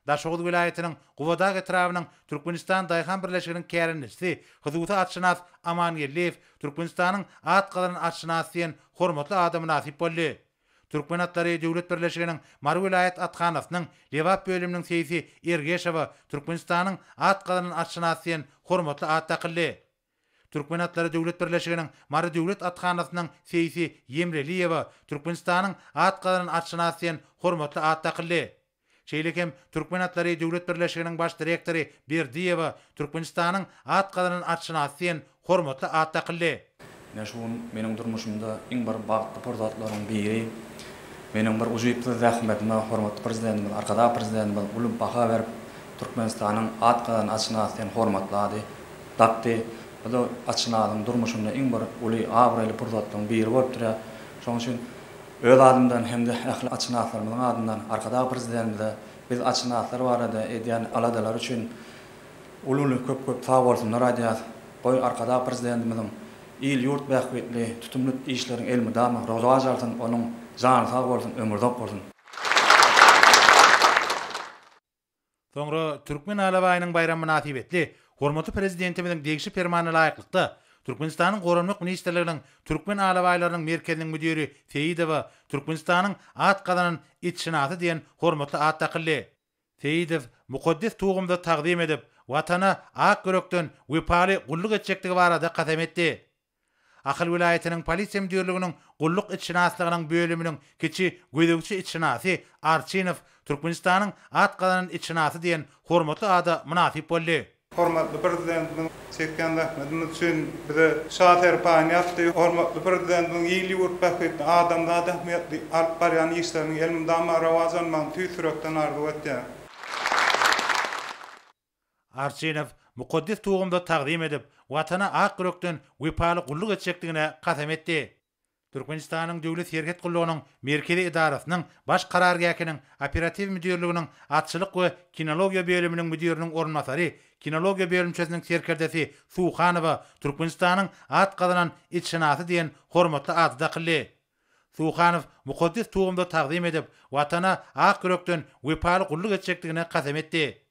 Daşoguz welaýatynyň Gubadag etrabynyň Türkmenistan daýhan birleşiginiň kärendeçisi, hususy atşynas Amangeldiýew Türkmenistanyň at gazanan atşynasy diýen hormatly ada mynasyp boldy. Türkmen atlary döwlet birleşiginiň Mary welaýat athanasynyň Lebap bölüminiň seýsi Ergeşowa Türkmenistanyň at gazanan atşynasy diýen hormatly at dakyldy. Türkmen atlary döwlet birleşiginiň Mary döwlet athanasynyň seýsi Ýemreliýewa Türkmenistanyň at gazanan atşynasy diýen hormatly at dakyldy. Şeýle hem Türkmen atlary döwlet birleşiginiň baş direktory Berdiýewa Türkmenistanyň at gazanan atşynasy diýen hormatly at dakyldy. Ine şu gün meniň durmuşymda iň bir bagtly pursatlaryň biri. Meniň bir ujypsyz zähmetime hormatly Prezidentimiz Arkadag Prezidentimiz uly baha berip, Türkmenistanyň at gazanan atşynasy diýen hormatly ady dakdy. Bu-da atşynasyň durmuşynda iň bir uly abraýly pursatlaryň biri bolup durýar. Şonuň üçin Öz adymdan hem-de ähli atşynaslarymyzyň adyndan Arkadag Prezidentimize biz atşynaslar barada edýän aladalary üçin uly-uly köp-köp sag bolsunlar aýdýarys. Goý, Arkadag Prezidentimiziň il-ýurt bähbitli tutumly işleriň elmydama rowaç alsyn, onuň jany sag bolsun, ömri uzak bolsun! Soňra Türkmen alabaýynyň baýramy mynasybetli hormatly Prezidentimiziň degişli Permanyna laýyklykda, Türkmenistanyň Goranmak ministrliginiň Türkmen alabaýlarynyň merkeziniň müdiri Seýidowa Türkmenistanyň at gazanan itşynasy diýen hormatly at dakyldy. Seýidow mukaddes Tugumyza tagzym edip, Watana ak ýürekden wepaly gulluk etjekdigi barada kasam etdi. Ahal welaýatynyň Polisiýa müdirliginiň gulluk itşynaslygynyň bölüminiň kiçi gözegçi itşynasy Arçynow Türkmenistanyň at gazanan itşynasy diýen hormatly ada mynasyp boldy. Hormatly Prezidentimiziň çekýän zähmetimiz üçin bize Şa serpaýyny ýapdy. Hormatly Prezidentimiziň il-ýurt bähbitli, adamzat ähmiýetli alyp barýan işleriniň elmydama rowaç almagyny tüýs ýürekden arzuw etýärin. Arçynow mukaddes Tugumyza tagzym edip, Watana ak ýürekden wepaly gulluk etjekdigine kasam etdi. Türkmenistanyň Döwlet serhet gullugynyň Merkezi edarasynyň Baş karargähiniň Operatiw müdirliginiň atçylyk we kinologiýa bölüminiň müdiriniň orunbasary, kinologiýa bölümçesiniň serkerdesi Suhanowa Türkmenistanyň at gazanan itşynasy diýen hormatly ady dakyldy. Suhanow mukaddes tugumyza tagzym edip, Watana ak ýürekden wepaly gulluk etjekdigine kasam etdi.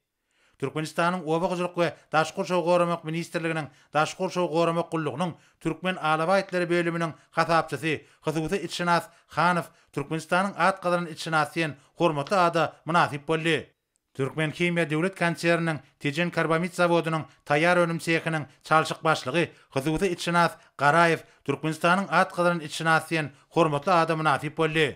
Türkmenistanyň Oba hojalyk we daşky gurşawy goramak ministrliginiň Daşky gurşawy goramak gullugynyň Türkmen alabaý itleri bölüminiň hasapçysy, hususy itşynas Hanow Türkmenistanyň at gazanan itşynasy diýen hormatly ada mynasyp boldy. Türkmenhimiýa döwlet konserniniň Tejen karbamid zawodynyň taýýar önüm sehiniň çalşyk başlygy, hususy itşynas Garaýew Türkmenistanyň at gazanan itşynasy diýen hormatly ada mynasyp boldy.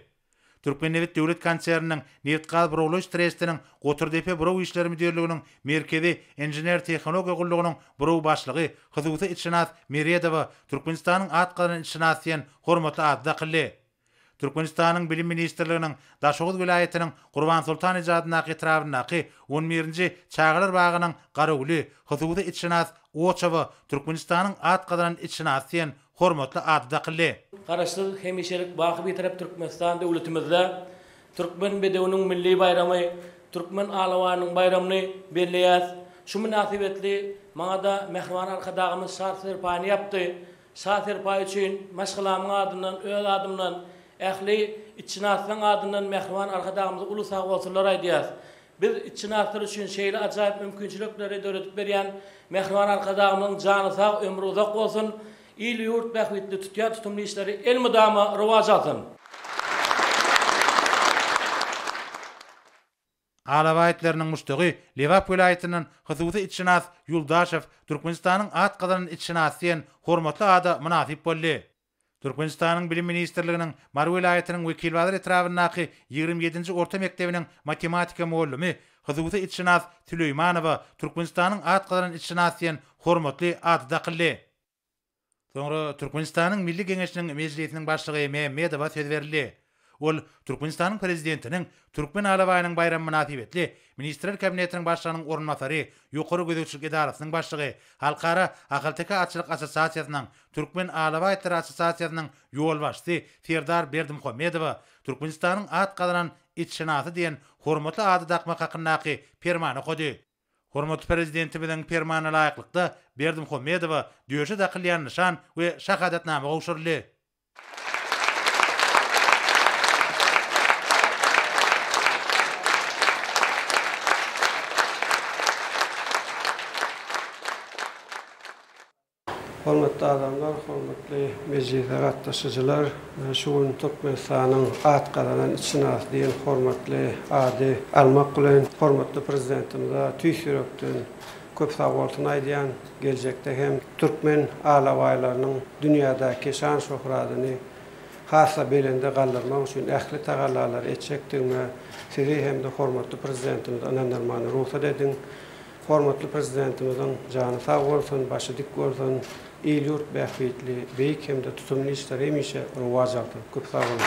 Türkmennebit döwlet konserniniň Nebitgaz burawlaýyş trestiniň Goturdepe buraw işleri müdirliginiň Merkezi inžener-tehnologiýa gullugynyň buraw başlygy, hususy itşynas Meredowa Türkmenistanyň at gazanan itşynasy diýen hormatly ady dakyldy. Türkmenistanyň Bilim ministrliginiň Daşoguz welaýatynyň Gurbansoltan eje adyndaky etrabyndaky on birinji çagalar bagynyň garawuly, hususy itşynas Oçowa Türkmenistanyň at gazanan itşynasy diýen hormatly ady dakyldy. Garaşsyz, hemişelik baky Bitarap Türkmenistan döwletimizde Türkmen bedewiniň milli baýramy, Türkmen alabaýynyň baýramyny belleýäs. Şu mynasybetli maňa-da mähriban Arkadagymyz Şa serpaýyny ýapdy. Şa serpaýy üçin maşgalamyň adyndan, öz adymdan, ähli itşynaslaryň adyndan mähriban Arkadagymyza uly sagbolsunlar aýdýas. Biz itşynaslar üçin şeýle ajaýyp mümkinçilikleri döredip berýän mähriban Arkadagymyzyň jany sag, ömri uzak bolsun, il-ýurt bähbitli tutýan tutumly işleri elmydama rowaç alsyn! Alabaý itleriniň muşdagy Lebap welaýatyndan hususy itşynas Ýuldaşew Türkmenistanyň at gazanan itşynasy diýen hormatly ada mynasyp boldy. Türkmenistanyň Bilim ministrliginiň Mary welaýatynyň Wekilbazar etrabyndaky 27-nji orta mekdebiniň matematika mugallymy, hususy itşynas Süleýmanowa Türkmenistanyň at gazanan itşynasy diýen hormatly ady dakyldy. Soňra Türkmenistanyň Milli Geňeşiniň Mejlisiniň Başlygy Mämmedowa söz berildi. Ol Türkmenistanyň Prezidentiniň Türkmen alabaýynyň baýramy mynasybetli Ministrler Kabinetiniň Başlygynyň orunbasary, Ýokary gözegçilik edarasynyň başlygy, Halkara ahalteke atçylyk assosiasiýasynyň Türkmen alabaý atlary assosiasiýasynyň ýolbaşçysy Serdar Berdimuhamedowa Türkmenistanyň at gazanan itşynasy diýen hormatly ady dakmak hakyndaky Permany okady. Hormatly Prezidentimiziň Permanyna laýyklykda, Berdimuhamedowa döşe dakylýan nyşan we şahadatnama gowşuryldy. Hormatly adamlar, hormatly mejlise gatnaşyjylar! Şu gün Türkmenistanyň at gazanan itşynasy diýen hormatly ady almak bilen, hormatly Prezidentimize tüýs ýürekden köp sagbolsun aýdýan. Geljekde hem türkmen alabaýlarynyň dünýädäki şan-şöhratyny has-da belende galdyrmak üçin ähli tagallalary etjekdigime sizi hem-de hormatly Prezidentimizi ynandyrmany rugsat ediň. Hormatly Prezidentimiziň jany sag bolsun, başy dik bolsun, il-ýurt bähbitli beýik hem-de tutumly işleri hemişe rowaç alsyn! Köp sag boluň!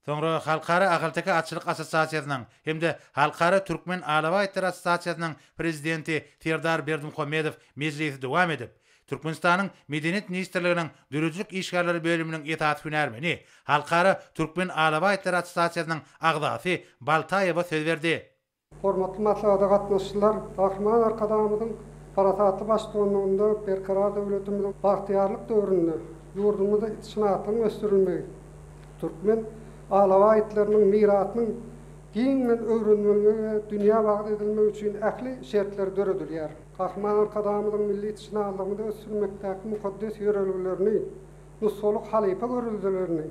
Soňra Halkara ahalteke atçylyk assosiasiýasynyň hem-de Halkara türkmen alabaý itleri assosiasiýasynyň prezidenti Serdar Berdimuhamedow mejlisi dowam edip, Türkmenistanyň Medeniýet ministrliginiň döredijilik işgärleri bölüminiň esasy hünärmeni, Halkara türkmen alabaý itleri assosiasiýasynyň agzasy Baltaýewa söz berdi. Hormatly maslahata gatnaşyjylar Gahryman Arkadagymyzyň parasatly baştutanlygynda Berkarar döwletimiziň bagtyýarlyk döwründe ýurdumyzda itşynaslygyň ösdürilmegi, türkmen alabaý itleriniň mirasynyň giňden öwrenilmegi we dünýä wagyz edilmegi üçin ähli şertler döredilýär. Gahryman Arkadagymyzyň milli itşynaslygymyzy ösdürmekdäki mukaddes ýörelgelerini, nusgalyk halypa göreldelerini,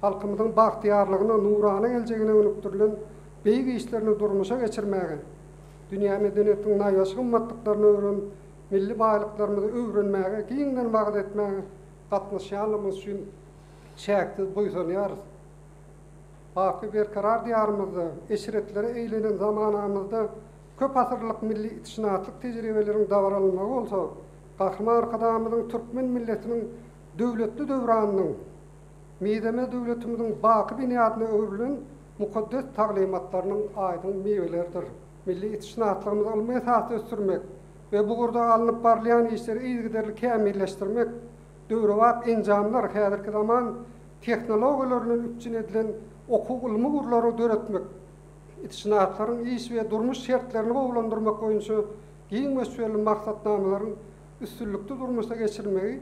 halkymyzyň bagtyýarlygyna, nurana geljegine gönükdirilen beýik işlerini durmuşa geçirmäge, dünýä medeniýetiniň naýbaşy gymmatlyklaryny öwren milli baýlyklarymyzy öwrenmäge, giňden wagyz etmäge gatnaşýanlygymyz üçin çäksiz buýsanýarys. Baky Berkarar Diýarymyzda, eşretlere eýlenen zamanamyzda köp asyrlyk milli itşynaslyk tejribeleriň dabaralanmagy bolsa, Gahryman Arkadagymyzyň türkmen milletiniň döwletli döwranynyň, mizemez döwletimiziň baky binýadyna öwrülen. mukaddes taglymatlarynyň aýdyň miweleridir. Milli itşynaslygymyzy ylmy esasda ösdürmek we bu ugurda alnyp barylýan işleri yzygiderli kämilleşdirmek, döwrebap enjamlar, häzirki zaman tehnologiýalary bilen üpjün edilen okuw-ylmy ugurlary döretmek, itşynaslaryň iş we durmuş şertlerini gowulandyrmak boýunça giň möçberli maksatnamalaryň üstünlikli durmuşa geçirilmegi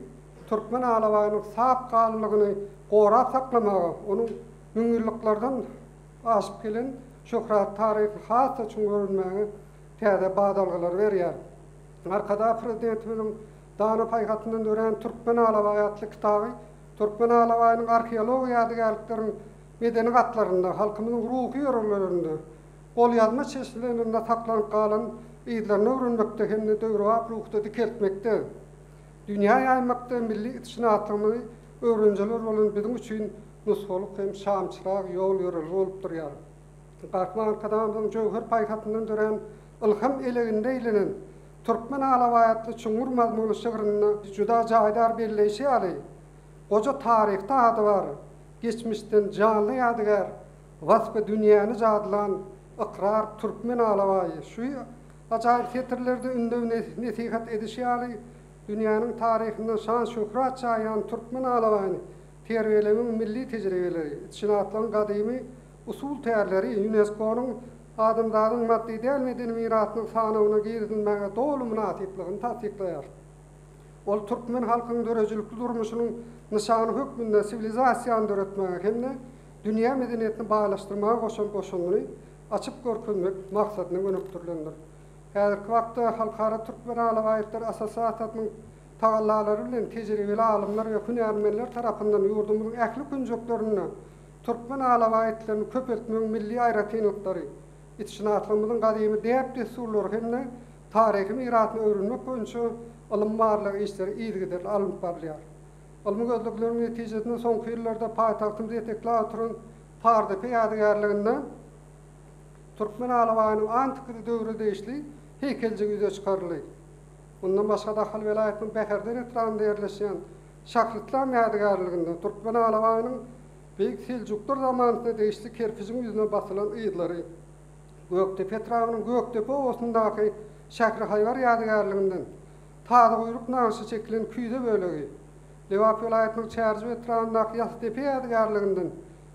türkmen alabaýynyň sap ganlylygyny gorap saklamaga, onuň müňýyllyklardan aşyp gelen şöhratly taryhyny has-da çuň öwrenmäge täze badalgalary berýär. Arkadag Prezidentimiziň dana paýhasyndan dörän Türkmen alabaýy atly kitaby türkmen alabaýynyň arheologiýa ýadygärlikleriň medeni gatlarynda, halkymyzyň ruhy ýörelgelerinde, golýazma çeşmelerinde saklanyp galan yzlaryny öwrenmekde hem-de döwrebap ruhda dikeltmekde, dünýä ýaýmakda milli itşynaslygymyzy öwrenijiler bolan biziň üçin nusgalyk hem şamçyrag ýol-ýörelge bolup durýar. Gahryman Arkadagymyzyň jöwher paýhasyndan dörän ylham eleginde eýlenen Türkmen alabaýy atly çuňňur mazmunly şygrynda juda jaýdar belleýşi ýaly, goja taryhda ady bar, geçmişden janly ýadygär, waspy dünýäni jadylan ykrar türkmen alabaýy. Şu ajaýyp setirlerde ündew-nesihat edişi ýaly, dünýäniň taryhynda şan-şöhrat çaýýan türkmen alabaýyny terbiýelemegiň milli tejribeleri, itşynaslygyň gadymy usul-tärleri ÝUNESKO-nyň adamzadyň maddy däl medeni mirasynyň sanawyna girizilmäge doly mynasyplygyny tassyklaýar. Ol türkmen halkynyň döredijilikli durmuşynyň nyşany hökmünde siwilizasiýany döretmäge hem-de dünýä medeniýetini baýlaşdyrmaga goşan goşandyny açyp görkezmek maksadyna gönükdirilendir. Häzirki wagtda Halkara türkmen alabaýytlary assosiasiýasynyň tagallalary bilen tejribeli alymlar we hünärmenler tarapyndan ýurdumyzyň ähli künjeklerinde türkmen alabaý itlerini köpeltmegiň milli aýratynlyklary, itşynaslygymyzyň gadymy däp-dessurlary hem-de taryhy mirasyny öwrenmek boýunça ylmy-barlag işleri yzygiderli alnyp barylýar. Ylmy gözlegleriň netijesinde soňky ýyllarda paýtagtymyzy etekläp oturan Pardepe ýadygärliginde türkmen alabaýynyň antikri döwre degişli heýkeljigi ýüze çykaryldy. Mundan başga-da Ahal welaýatynyň Bäherden etrabynda ýerleşýän Şahryslam ýadygärliginde türkmen alabaýynyň Beýik Seljuklar zamanasyna degişli kerpijiň ýüzüne basylan yzlary, Gökdepe etrabynyň Gökdepe obasyndaky Şährihaýbar ýadygärliginden tazyguýruk nagyşy çekilen küýze bölegi, Lebap welaýatynyň Çärjew etrabyndaky Ýasdepe ýadygärliginden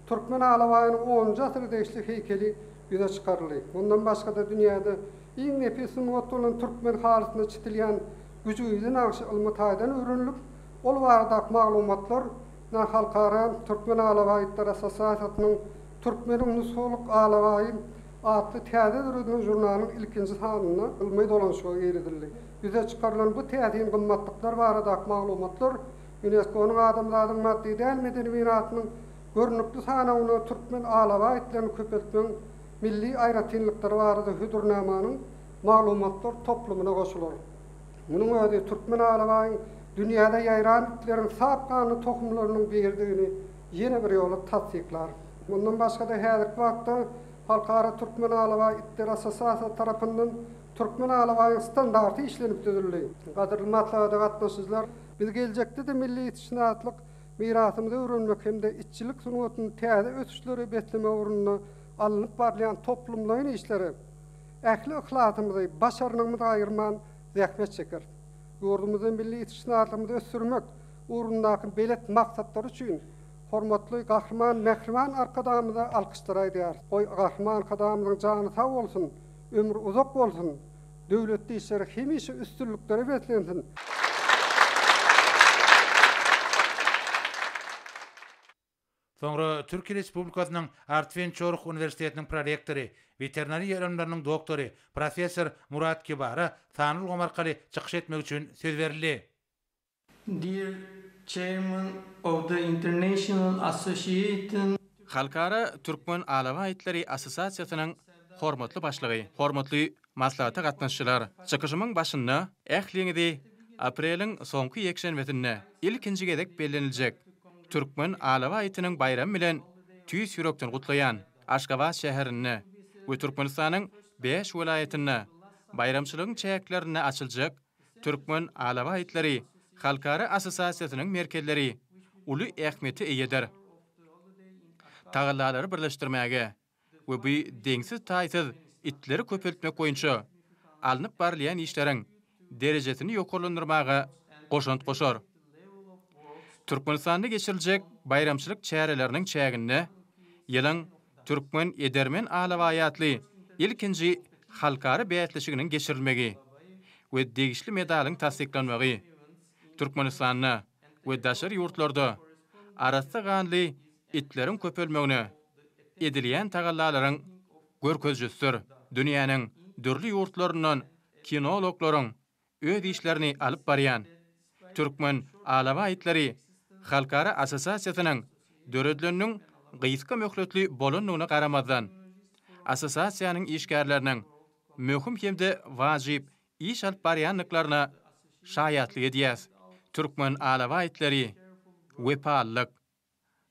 türkmen alabaýynyň onunjy asyra degişli heýkeli ýüze çykaryldy. Mundan başga-da dünýäde iň nepis sungat bolan türkmen halysynda çitilýän güjügizi nagşy ylmy taýdan öwrenilip, ol baradaky maglumatlar na Halkara türkmen alabaýytlary assosiasiýasynyň Türkmeniň nusgalyk alabaýy atly täze döredilen žurnalyň ilkinji sanynda ylmy dolanyşyga girizildi. Ýüze çykarylan bu täsin gymmatlyklar baradaky maglumatlar Ýunesko-nyň adamzadyň maddy däl medeni mirasynyň görnükli sanawyna türkmen alabaý itlerini köpeltmegiň milli aýratynlyklary barada hödürnamanyň maglumatlar toplumyna goşular. Munuň özi türkmen alabaýyň dünýäde ýaýran itleriň sap ganly tohumlarynyň biridigini ýene bir ýola tassyklar. Mundan başga-da häzirki wagtda Halkara Türkmen alabaý itleri assosiasiýasy tarapyndan Türkmen alabaýyň standarty işlenip düzüldi. Gadyrly maslahata gatnaşyjylar, biz geljekde-de milli itşynaslyk mirasymyzy öwrenmek hem-de itçilik sungatyny täze ösüşlere beslemek ugrunda alnyp barylýan toplumlaýyn işlere ähli yhlasymyzy, başarnygymyzy gaýgyrman zähmet çekeris. Ýurdumyzda milli itşynaslygymyzy ösdürmek ugrundaky belet maksatlary üçin hormatly Gahryman Mähriban Arkadagymyza alkyşlar aýdýarys. Goý, Gahryman Arkadagymyzyň jany sag bolsun, ömri uzak bolsun, döwletli işleri hemişe üstünliklere beslensin! Soňra Türkiýe Respublikasynyň Artwin Çoruh uniwersitetiniň prorektory, weterinariýa ylymlarynyň doktory, professor Murat Kibara sanly ulgam arkaly çykyş etmek üçin söz berildi. Dear Chairman of the International Association. Halkara Türkmen alabaý itleri assosiasiýasynyň hormatly başlygy, hormatly maslahata gatnaşyjylar! Çykyşymyň başynda ähliňizi apreliň soňky ýekşenbesinde ilkinji gezek belleniljek Türkmen alabaý itiniň baýramy bilen tüýs ýürekden gutlaýan. Aşgabat şäherinde we Türkmenistanyň bäş welaýatynda baýramçylygyň çäklerinde açyljak Türkmen alabaý itleri halkara assosiasiýasynyň merkezleri uly ähmiýete eýedir. Tagallalary birleşdirmäge. we bu deňsiz-taýsyz itleri köpeltmek boýunça alnyp barylýan işleriň derejesini ýokarlandyrmaga goşant goşar. Türkmenistanda geçiriljek baýramçylyk çäreleriniň çäginde Ýylyň türkmen edermen alabaýy atly ilkinji halkara bäsleşiginiň geçirilmegi we degişli medalyň tassyklanmagy Türkmenistanda we daşary ýurtlarda arassa ganly itleriň köpelmegine edilýän tagallalaryň görkezijisidir. Dünýäniň dürli ýurtlaryndan kinologlaryň öz işlerini alyp barýan Türkmen alabaý itleri halkara assosiasiýasynyň döredileniniň gysga möhletli bolandygyna garamazdan, assosiasiýanyň işgärleriniň möhüm hem-de wajyp iş alyp barýandyklaryna şaýatlyk edýär. Türkmen alabaý itleri wepalylyk,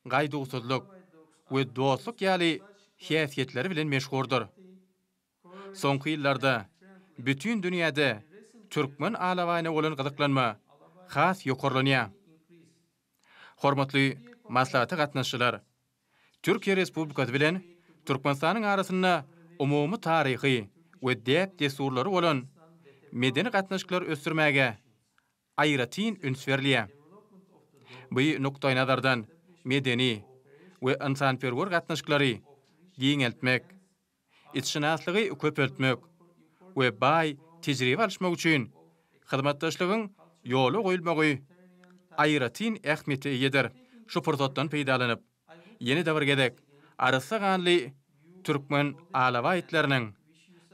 gaýduwsyzlyk we dostluk ýaly häsiýetleri bilen meşhurdyr. Soňky ýyllarda bütin dünýäde türkmen alabaýyna bolan gyzyklanma has ýokarlanýar. Hormatly maslahata gatnaşyjylar! Türkiýe Respublikasy bilen Türkmenistanyň arasynda umumy taryhy we däp-dessurlary bolan medeni gatnaşyklary ösdürmäge aýratyn üns berilýär. Bu nukdaýnazardan medeni we ynsanperwer gatnaşyklary giňeltmek, itşynaslygy köpeltmek we baý tejribe alyşmak üçin hyzmatdaşlygyň ýola goýulmagy aýratyn ähmiýete eýedir. Şu pursatdan peýdalanyp, ýene-de bir gezek arassa ganly türkmen alabaý itleriniň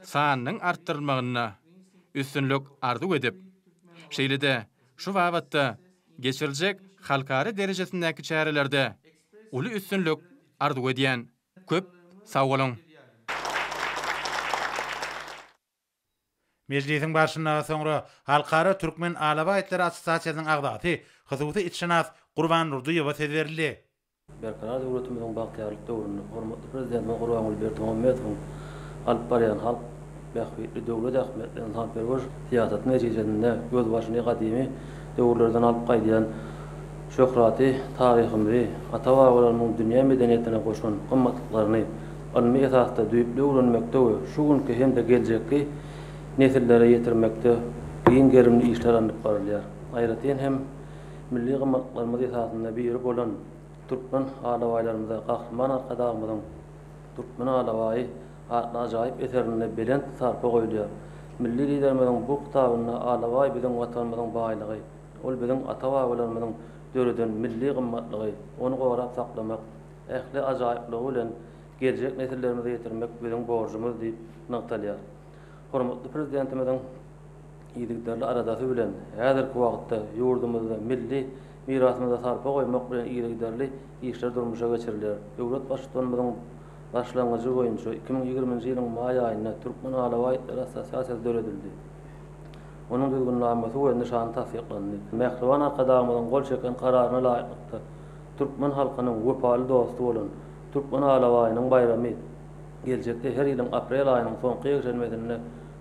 sanynyň artdyrylmagynda üstünlik arzuw edip, şeýle-de şu babatda geçiriljek halkara derejesindäki çärelerde uly üstünlik arzuw edýän. Köp sag boluň! Mejlisiň barşynda soňra Halkara Türkmen alabaý itleri assosiasiýasynyň agzasy, hususy itşynas Gurban Nurdyýewa söz berildi. Berkarar döwletimiziň bagtyýarlyk döwründe hormatly Prezidentimiz Gurbanguly Berdimuhamedowyň alyp barýan halk bähbitli, döwlet ähmiýetli ynsanperwer syýasaty netijesinde gözbaşyny gadymy döwürlerden alyp gaýdýan şöhratly taryhymyzy, ata-babalarymyzyň dünýä medeniýetine goşan gymmatlyklaryny ylmy esasda düýpli öwrenmekde we şu günki hem-de geljekki nesillere ýetirmekde giň gerimli işler alnyp barylýar. Aýratyn hem, milli gymmatlyklarymyz esasynda biri bolan türkmen alabaýlarymyza Gahryman Arkadagymyzyň Türkmen alabaýy atly ajaýyp eserinde belent sarpa goýulýar. Milli Liderimiziň bu kitabynda Alabaý biziň Watanymyzyň baýlygy, ol biziň ata-babalarymyzyň döreden milli gymmatlygy, ony gorap saklamak, ähli ajaýyplygy bilen geljek nesillerimize ýetirmek biziň borjumyz diýip nygtalýar. Hormatly Prezidentimiziň yzygiderli aladasy bilen häzirki wagtda ýurdumyzda milli mirasymyza sarpa goýmak bilen yzygiderli işler durmuşa geçirilýär. Döwlet Baştutanymyzyň başlangyjy boýunça 2020-nji ýylyň maý aýynda Türkmen alabaý itleri assosiasiýasy döredildi. Onuň Düzgünnamasy we nyşany tassyklandy. Mähriban Arkadagymyzyň gol çeken Kararyna laýyklykda, türkmen halkynyň wepaly dosty bolan Türkmen alabaýynyň baýramy geljekde her ýylyň aprel aýynyň soňky ýekşenbesinde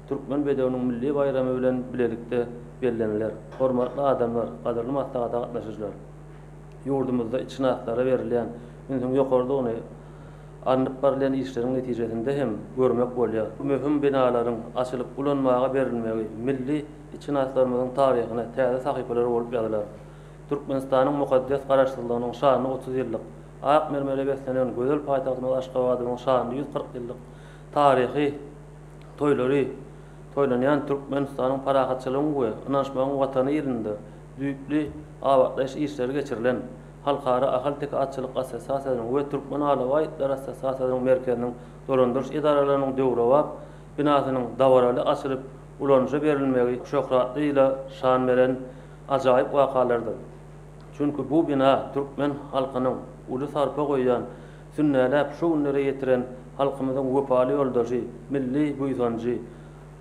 Türkmen bedewiniň milli baýramy bilen bilelikde belleniler. Hormatly adamlar, gadyrly maslahata gatnaşyjylar! Ýurdumyzda itşynaslara berilýän ünsüň ýokarydygyny alnyp barylýan işleriň netijesinde hem görmek bolýar. Bu möhüm binalaryň açylyp ulanmaga berilmegi milli itşynaslarymyzyň taryhyna täze sahypalar bolup ýazylar. Türkmenistanyň mukaddes Garaşsyzlygynyň şanly 30 ýyllyk, ak mermere beslenen gözel paýtagtymyz Aşgabadymyzyň şanly 140 ýyllyk taryhy toýlary toýlanýan Türkmenistanyň parahatçylygyň we ynanyşmagyň Watany ýylynda düýpli abatlaýyş işleri geçirilen Halkara ahalteke atçylyk assosiasiýasynyň we Türkmen alabaý itleri assosiasiýasynyň merkeziniň dolandyryş edaralarynyň döwrebap binasynyň dabaraly açylyp ulanyşa berilmegi şöhratly ýyla şan beren ajaýyp wakalardyr. Çünki bu bina türkmen halkynyň uly sarpa goýýan, sünnäläp şu günlere ýetiren halkymyzyň wepaly ýoldaşy, milli buýsanjy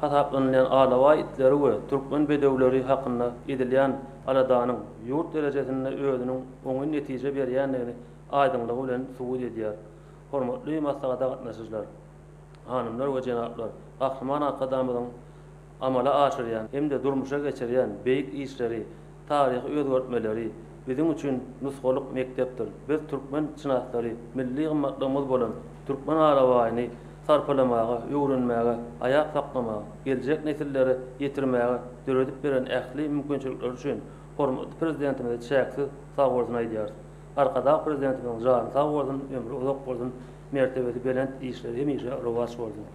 hasaplanylýan alabaý itleri we türkmen bedewleri hakynda edilýän aladanyň ýurt derejesinde özüniň oňyn netije berýändigini aýdyňlygy bilen subut edýär. Hormatly maslahata gatnaşyjylar! Hanymlar we jenaplar! Gahryman Arkadagymyzyň amala aşyrýan hem-de durmuşa geçirýän beýik işleri, taryhy özgertmeleri. biziň üçin nusgalyk mekdepdir. Biz türkmen çynaslary milli gymmatlygymyz bolan türkmen alabaýyny sarpalamaga, öwrenmäge, aýap saklamaga, geljek nesillere ýetirmäge döredip beren ähli mümkinçilikleri üçin hormatly Prezidentimize çäksiz sagbolsun aýdýarys. Arkadag Prezidentimiziň jany sag bolsun, ömri uzak bolsun, mertebesi belent, işleri hemişe rowaç bolsun!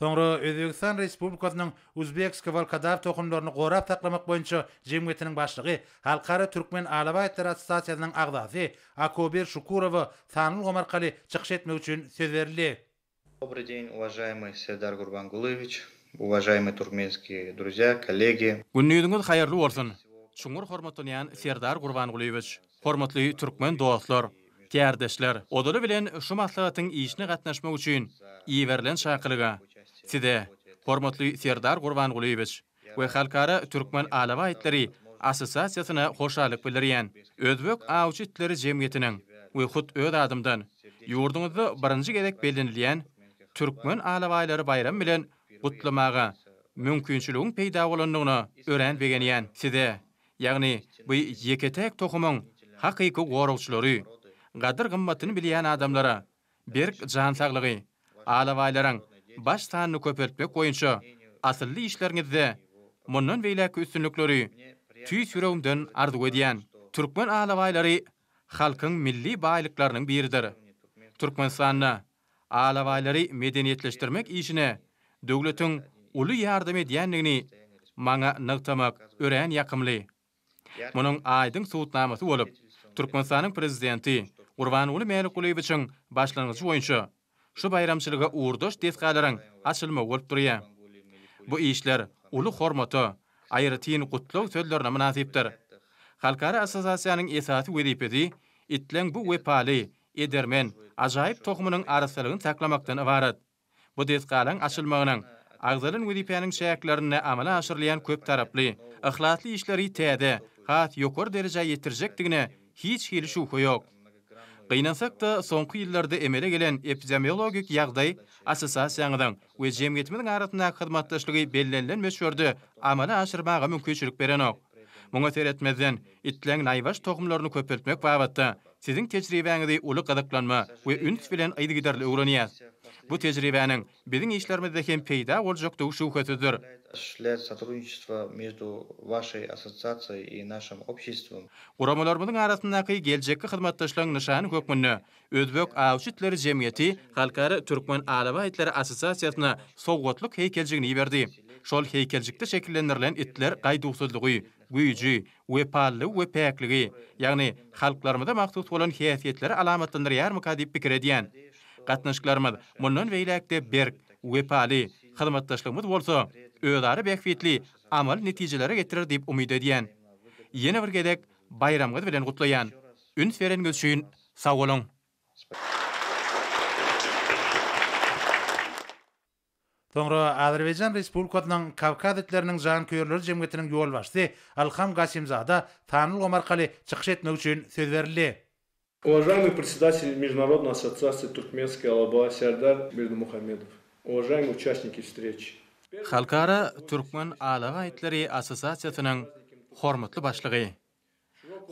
Soňra Özbegistan Respublikasynyň Uzbekskiý wolkodaw tohumlaryny gorap saklamak boýunça jemgyýetiniň başlygy, Halkara türkmen alabaý itleri assosiasiýasynyň agzasy Akobir Şukurowa sanly ulgam arkaly çykyş etmek üçin söz berildi. Dobryý deň, uwažaýmyý Serdar Gurbangulyýewiç, uwažaýmyý turkmenskiý druzýa, kollegi. Gündiziňiz haýyrly bolsun, çuňňur hormatlanýan Serdar Gurbangulyýewiç, hormatly türkmen dostlar, kärdeşler! Ozaly bilen şu maslahatyň işine gatnaşmak üçin iberilen çakylyga Size, hormatly Serdar Gurbangulyýewiç we Halkara türkmen alabaý itleri assosiasiýasyna hoşallyk bildirýän. Özbek awçy itleri jemgyýetiniň we hut öz adymdan ýurduňyzda birinji gezek bellenilýän Türkmen alabaýlary baýramy bilen gutlamaga mümkinçiligiň peýda bolandygyna örän begenýän. Size, ýagny bu ýeke-täk tohumyň hakyky goragçylary, gadyr-gymmatyny bilýän adamlara berk jan saglygy, alabaýlaryň baş sanyny köpeltmek boýunça asylly işleriňizde mundan beýläkki üstünlikleri tüýs ýüregimden arzuw edýän. Türkmen alabaýlary halkyň milli baýlyklarynyň biridir. Türkmenistanda alabaýlary medeniýetleşdirmek işine döwletiň uly ýardam edýändigini maňa nygtamak örän ýakymly. Munuň aýdyň subutnamasy bolup, Türkmenistanyň Prezidenti Gurbanguly Mälikgulyýewiçiň başlangyjy boýunça şu baýramçylyga ugurdaş desgalaryň açylmagy bolup durýar. Bu işler uly hormata, aýratyn gutlag sözlerine mynasypdyr. Halkara assosiasiýanyň esasy wezipesi itleň bu wepaly, edermen, ajaýyp tohumynyň arassalygyny saklamakdan ybarat. Bu desgalaryň açylmagynyň agzalan wezipäniň çäklerinde amala aşyrylýan köptaraply, yhlasly işleri täze, has ýokary derejä ýetirjekdigine hiç hili şübhe ýok. Gynansak-da, soňky ýyllarda emele gelen epidemiologik ýagdaý assosiasiýaňyzyň we jemgyýetimiziň arasyndaky hyzmatdaşlygy bellenilen möçberde amala aşyrmaga mümkinçilik berenok. Muňa seretmezden, itleň naýbaş tohumlaryny köpeltmek babatda siziň tejribäňizi uly gyzyklanma we üns bilen yzygiderli öwrenýäs. Bu tejribäniň biziň işlerimizde hem peýda boljakdygy şübhesizdir. Guramalarymyzyň arasyndaky geljekki hyzmatdaşlygyň nyşany hökmünde Özbek awçy itleri jemgyýeti Halkara türkmen alabaý itleri assosiasiýasyna sowgatlyk heýkeljigini iberdi. Şol heýkeljikde şekillendirilen itler gaýduwsyzlygy, güýji, wepalylygy we päkligi, ýagny halklarymyza mahsus bolan häsiýetleri alamatlandyrýarmyka diýip pikir edýän. Gatnaşyklarymyz mundan beýläk-de berk, wepaly, hyzmatdaşlygymyz bolsa özara bähbitli amaly netijelere getirer diýip umyt edýän. Ýene bir gezek baýramyňyz bilen gutlaýan. Üns bereniňiz üçin sag boluň! Soňra Azerbaýjan Respublikasynyň Kawkaz itleriniň janköýerleri jemgyýetiniň ýolbaşçysy Ilham Gasimzada sanly ulgam arkaly çykyş etmek üçin söz berildi. Uvažaýmyý predsedatel Mejdunarodnoý assosiasiýi Turkmenskiý alabaý Serdar Berdimuhamedow, uvažaýmyý uçastniki wstreçi. Halkara Türkmen alabaý itleri assosiasiýasynyň hormatly başlygy,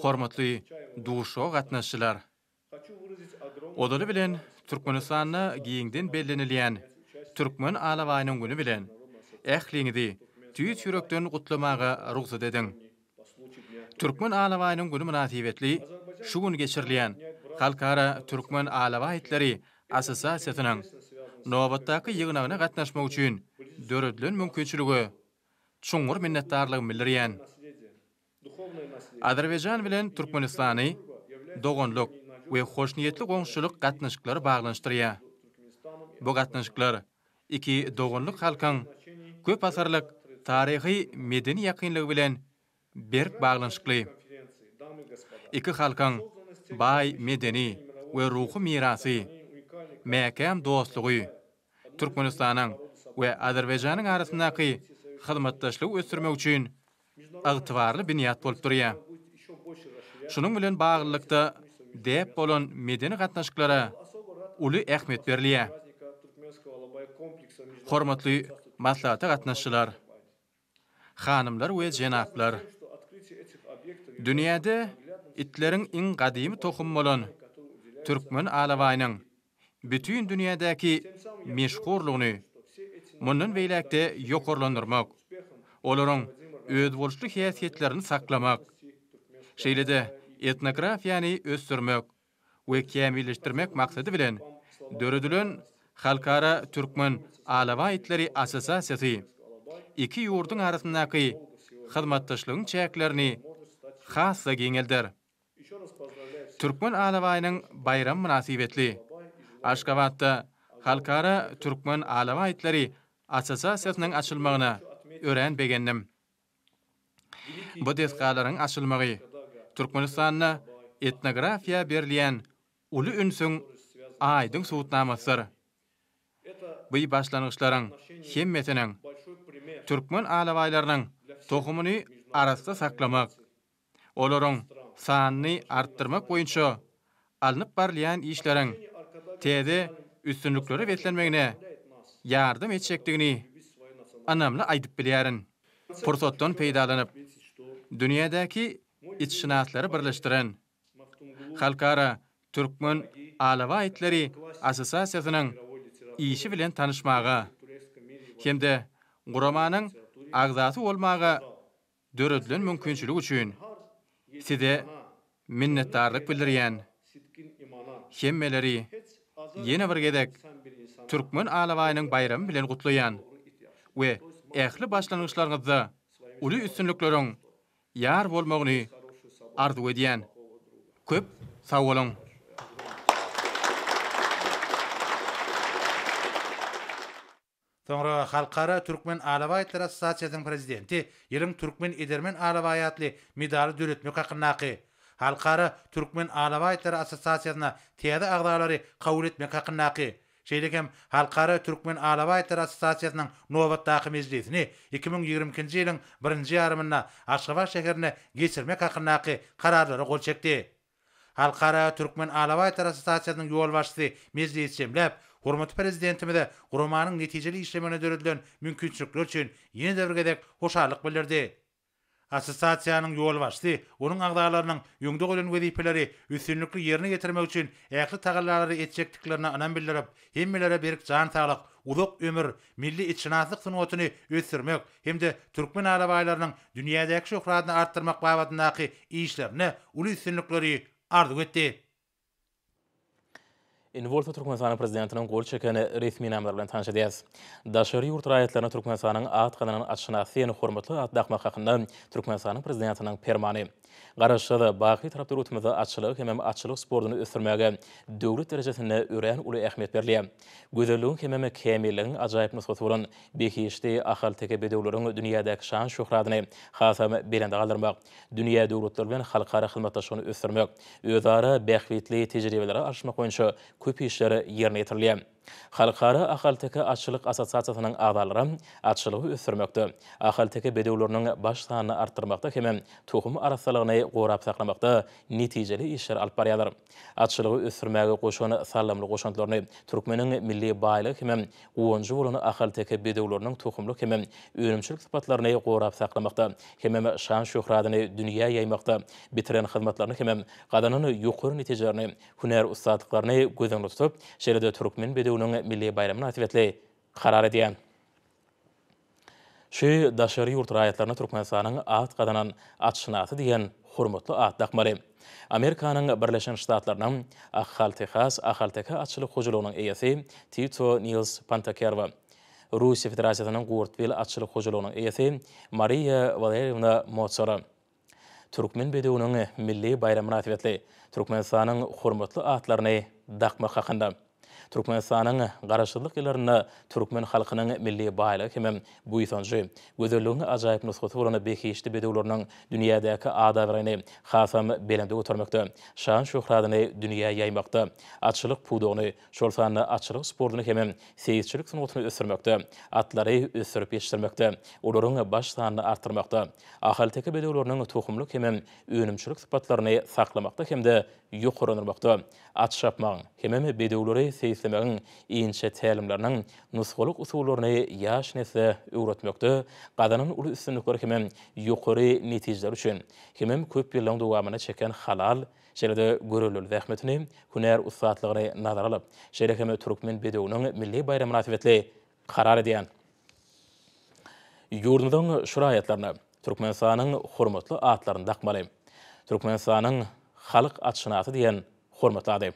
hormatly duşuşyga gatnaşyjylar! Ozaly bilen, Türkmenistanda giňden bellenilýän Türkmen alabaýynyň güni bilen ähliňizi tüýs ýürekden gutlamaga rugsat ediň! Türkmen alabaýynyň güni mynasybetli şu gün geçirilýän Halkara Türkmen alabaý itleri assosiasiýasynyň nobatdaky ýygnagyna gatnaşmak üçin döredilen mümkinçilige çuňňur minnetdarlygymy bildirýän. Azerbaýjan bilen Türkmenistany doganlyk we hoşniýetli goňşuçylyk gatnaşyklary baglanyşdyrýar. Bu gatnaşyklar iki doganlyk halkyň köp asyrlyk taryhy-medeni ýakynlygy bilen berk baglanyşykly. Iki halkyň baý medeni we ruhy mirasy, mäkäm dostlugy Türkmenistanyň we Azerbaýjanyň arasyndaky hyzmatdaşlygy ösdürmek üçin ygtybarly binýat bolup durýar. Şunuň bilen baglylykda, däp bolan medeni gatnaşyklara uly ähmiýet berilýär. Hormatly maslahata gatnaşyjylar! Hanymlar we jenaplar! Dünýäde itleriň iň gadymy tohumy bolan türkmen alabaýynyň bütin dünýädäki meşhurlygyny mundan beýläk-de ýokarlandyrmak, olaryň özboluşly häsiýetlerini saklamak, şeýle-de etnografiýany ösdürmek we kämilleşdirmek maksady bilen döredilen Halkara Türkmen alabaý itleri assosiasiýasy iki ýurduň arasyndaky hyzmatdaşlygyň çäklerini has-da giňelder. Türkmen alabaýynyň baýramy mynasybetli Aşgabatda Halkara Türkmen alabaý itleri assosiasiýasynyň açylmagyna örän begendim. Bu desgalaryň açylmagy Türkmenistanda etnografiýa berilýän uly ünsüň aýdyň subutnamasydyr. Bu başlangyçlaryň hemmesiniň türkmen alabaýlarynyň tohumyny arassa saklamak, olaryň sanyny artdyrmak boýunça alnyp barylýan işleriň täze üstünliklere beslenmegine ýardam etjekdigini ynamly aýdyp bilýärin. Pursatdan peýdalanyp, dünýädäki itşynaslary birleşdiren Halkara Türkmen alabaý itleri assosiasiýasynyň işi bilen tanyşmaga hem-de guramanyň agzasy bolmaga döredilen mümkinçilik üçin Size minnetdarlyk bildirýän. Hemmeleri ýene bir gezek Türkmen alabaýynyň baýramy bilen gutlaýan we ähli başlangyçlaryňyzda uly üstünlikleriň ýar bolmagyny arzuw edýän. Köp sag boluň! Soňra Halkara Türkmen alabaý itleri assosiasiýasynyň prezidenti Ýylyň türkmen edermen alabaýy atly medaly döretmek hakyndaky, Halkara Türkmen alabaý itleri assosiasiýasyna täze agzalary kabul etmek hakyndaky, şeýle hem Halkara Türkmen alabaý itleri assosiasiýasynyň nobatdaky mejlisini 2022-nji ýylyň birinji ýarymynda Aşgabat şäherinde geçirmek hakyndaky Kararlara gol çekdi. Halkara Türkmen alabaý-itler assosiasiýasynyň ýolbaşçysy mejlisi jemläp, hormatly Prezidentimize guramanyň netijeli işlemegine döredilen mümkinçilikler üçin ýene-de bir gezek hoşallyk bildirdi. Assosiasiýanyň ýolbaşçysy onuň agzalarynyň öňde goýlan wezipeleri üstünlikli ýerine ýetirmek üçin ähli tagallalary etjekdiklerine ynam bildirip, hemmelere berk jan saglyk, uzak ömür, milli itşynaslyk sungatyny ösdürmek hem-de türkmen alabaýlarynyň dünýädäki şöhratyny artdyrmak babatyndaky işlerinde uly üstünlikleri arzuw etdi. Indi bolsa Türkmenistanyň Prezidentiniň gol çeken resminamalary bilen tanyş edýäris. Daşary ýurt raýatlaryna Türkmenistanyň at gazanan atşynasy diýen hormatly at dakmak hakynda Türkmenistanyň Prezidentiniň Permany. Garaşsyz, baky Bitarap döwletimizde atçylygy hemem atçylyk sportuny ösdürmäge döwlet derejesinde örän uly ähmiýet berilýär. Gözelligiň hemem kämilligiň ajaýyp nusgasy bolan behişdi ahalteke bedewleriň dünýädäki şan-şöhratyny hasam belende galdyrmak, dünýä döwletleri bilen halkara hyzmatdaşlygyny ösdürmek, özara bähbitli tejribeleri alyşmak boýunça köp işler ýerine ýetirilýär. Halkara ahalteke atçylyk assosiasiýasynyň agzalary atçylygy ösdürmekde, ahalteke bedewleriniň baş sanyny artdyrmakda hemem tohum arassalygyny gorap saklamakda netijeli işleri alyp barýarlar. Atçylygy ösdürmäge goşan saldamly goşantlaryny, türkmeniň milli baýlygy hemem guwanjy bolan ahalteke bedewleriniň tohumlyk hemem önümçilik sypatlaryny gorap saklamakda hemem şan-şöhratyny dünýä ýaýmakda bitiren hyzmatlaryny hemem gazanan ýokary netijelerini hünär ussatlyklaryny göz öňünde tutup, şeýle-de Türkmen bedewiniň milli baýramy mynasybetli karar edýär. Şu daşary ýurt raýatlaryna Türkmenistanyň at gazanan atşynasy diýen hormatly at dakmaly. Amerikanyň Birleşen Ştatlarynyň Ahaltehas ahalteke atçylyk hojalygynyň eýesi Tito Nils Pantakerwa, Russiýa Federasiýasynyň Gurtbil atçylyk hojalygynyň eýesi Mariýa Walerýewna Mosara, Türkmen bedewiniň milli baýramy mynasybetli Türkmenistanyň hormatly atlaryny dakmak hakynda. Türkmenistanyň Garaşsyzlyk ýyllarynda türkmen halkynyň milli baýlygy hemem buýsanjy, gözelligiň ajaýyp nusgasy bolan behişdi bedewleriniň dünýädäki at-abraýyny hasam belende götermekde, şan-şöhratyny dünýä ýaýmakda, atçylyk pudagyny, şol sanda atçylyk sportuny hemem seýisçilik sungatyny ösdürmekde, atlary ösdürip ýetişdirmekde, olaryň baş sanyny artdyrmakda, Ahalteke bedewleriniň tohumlyk hemem önümçilik sypatlaryny saklamakda hem-de ýokarlandyrmakda, at çapmagyň hemem bedewleri seýis. seýislemegiň inçe tälimleriniň nusgalyk usullaryny ýaş nesle öwretmekde gazanan uly üstünlikleri hemem ýokary netijeleri üçin hemem köp ýyllaryň dowamynda çeken halal, şeýle-de göreldeli zähmetini, hünär ussatlygyny nazara alyp, şeýle hem Türkmen bedewiniň milli baýramy mynasybetli karar edýän. Ýurdumyzyň şu raýatlaryna Türkmenistanyň hormatly atlaryny dakmaly. Türkmenistanyň halk atşynasy diýen hormatly ady.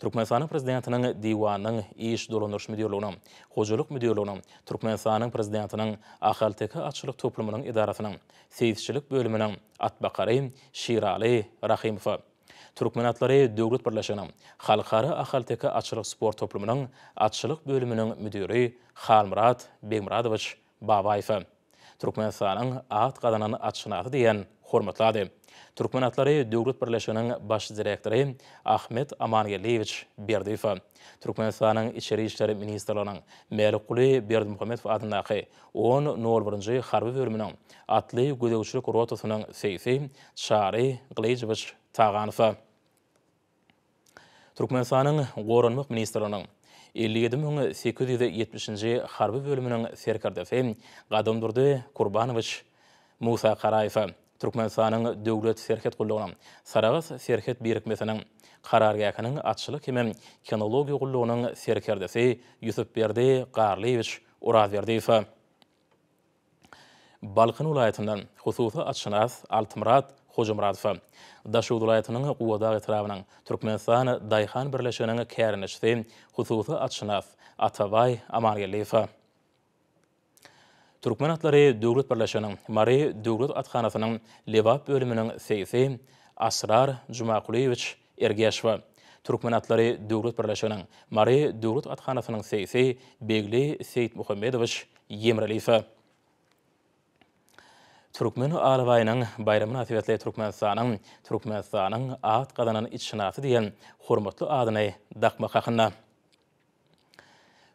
Türkmenistanyň Prezidentiniň Diwanynyň Iş dolandyryş müdirliginiň, Hojalyk müdirliginiň, Türkmenistanyň Prezidentiniň Ahalteke atçylyk toplumynyň edarasynyň Seýisçilik bölüminiň atbakary Şiraly Rahymowa. Türkmen atlary döwlet birleşiginiň Halkara ahalteke atçylyk sport toplumynyň atçylyk bölüminiň müdiri Halmyrat Begmyradowiç Babaýewe. Türkmenistanyň at gazanan atşynasy diýen hormatly ady. Türkmen atlary döwlet birleşiginiň baş direktory Ahmet Amangeldiýewiç Berdiýewe. Türkmenistanyň Içeri işler ministrliginiň Mälikguly Berdimuhamedow adyndaky on nol birinji harby bölüminiň atly gözegçilik rotasynyň seýsi Çary Gylyjowiç Taganowa. Türkmenistanyň Goranmak ministrliginiň 57870-nji harby bölüminiň serkerdesi Gadamdurdy Kurbanowiç Musakaraýewe. Türkmenistanyň Döwlet serhet gullugynyň Sarahs serhet birikmesiniň karargähiniň atçylyk hemem kinologiýa gullugynyň serkerdesi Ýusupberdi Garlyýewiç Orazberdiýewe. Balkan welaýatyndan hususy atşynas Altymyrat Hojamyradowa. Daşoguz welaýatynyň Gubadag etrabynyň Türkmenistan daýhan birleşiginiň kärendeçisi hususy atşynas Atabaý Amangeldiýewe. Türkmen atlary döwlet birleşiginiň Mary döwlet athanasynyň Lebap bölüminiň seýsi Asrar Jumakulyýewiç Ergeşowa, Türkmen atlary döwlet birleşiginiň Mary döwlet athanasynyň seýsi Begli Seýitmuhammedowiç Ýemreliýewe. Türkmen alabaýynyň baýramy mynasybetli Türkmenistanyň Türkmenistanyň at gazanan itşynasy diýen hormatly adyny dakmak hakynda.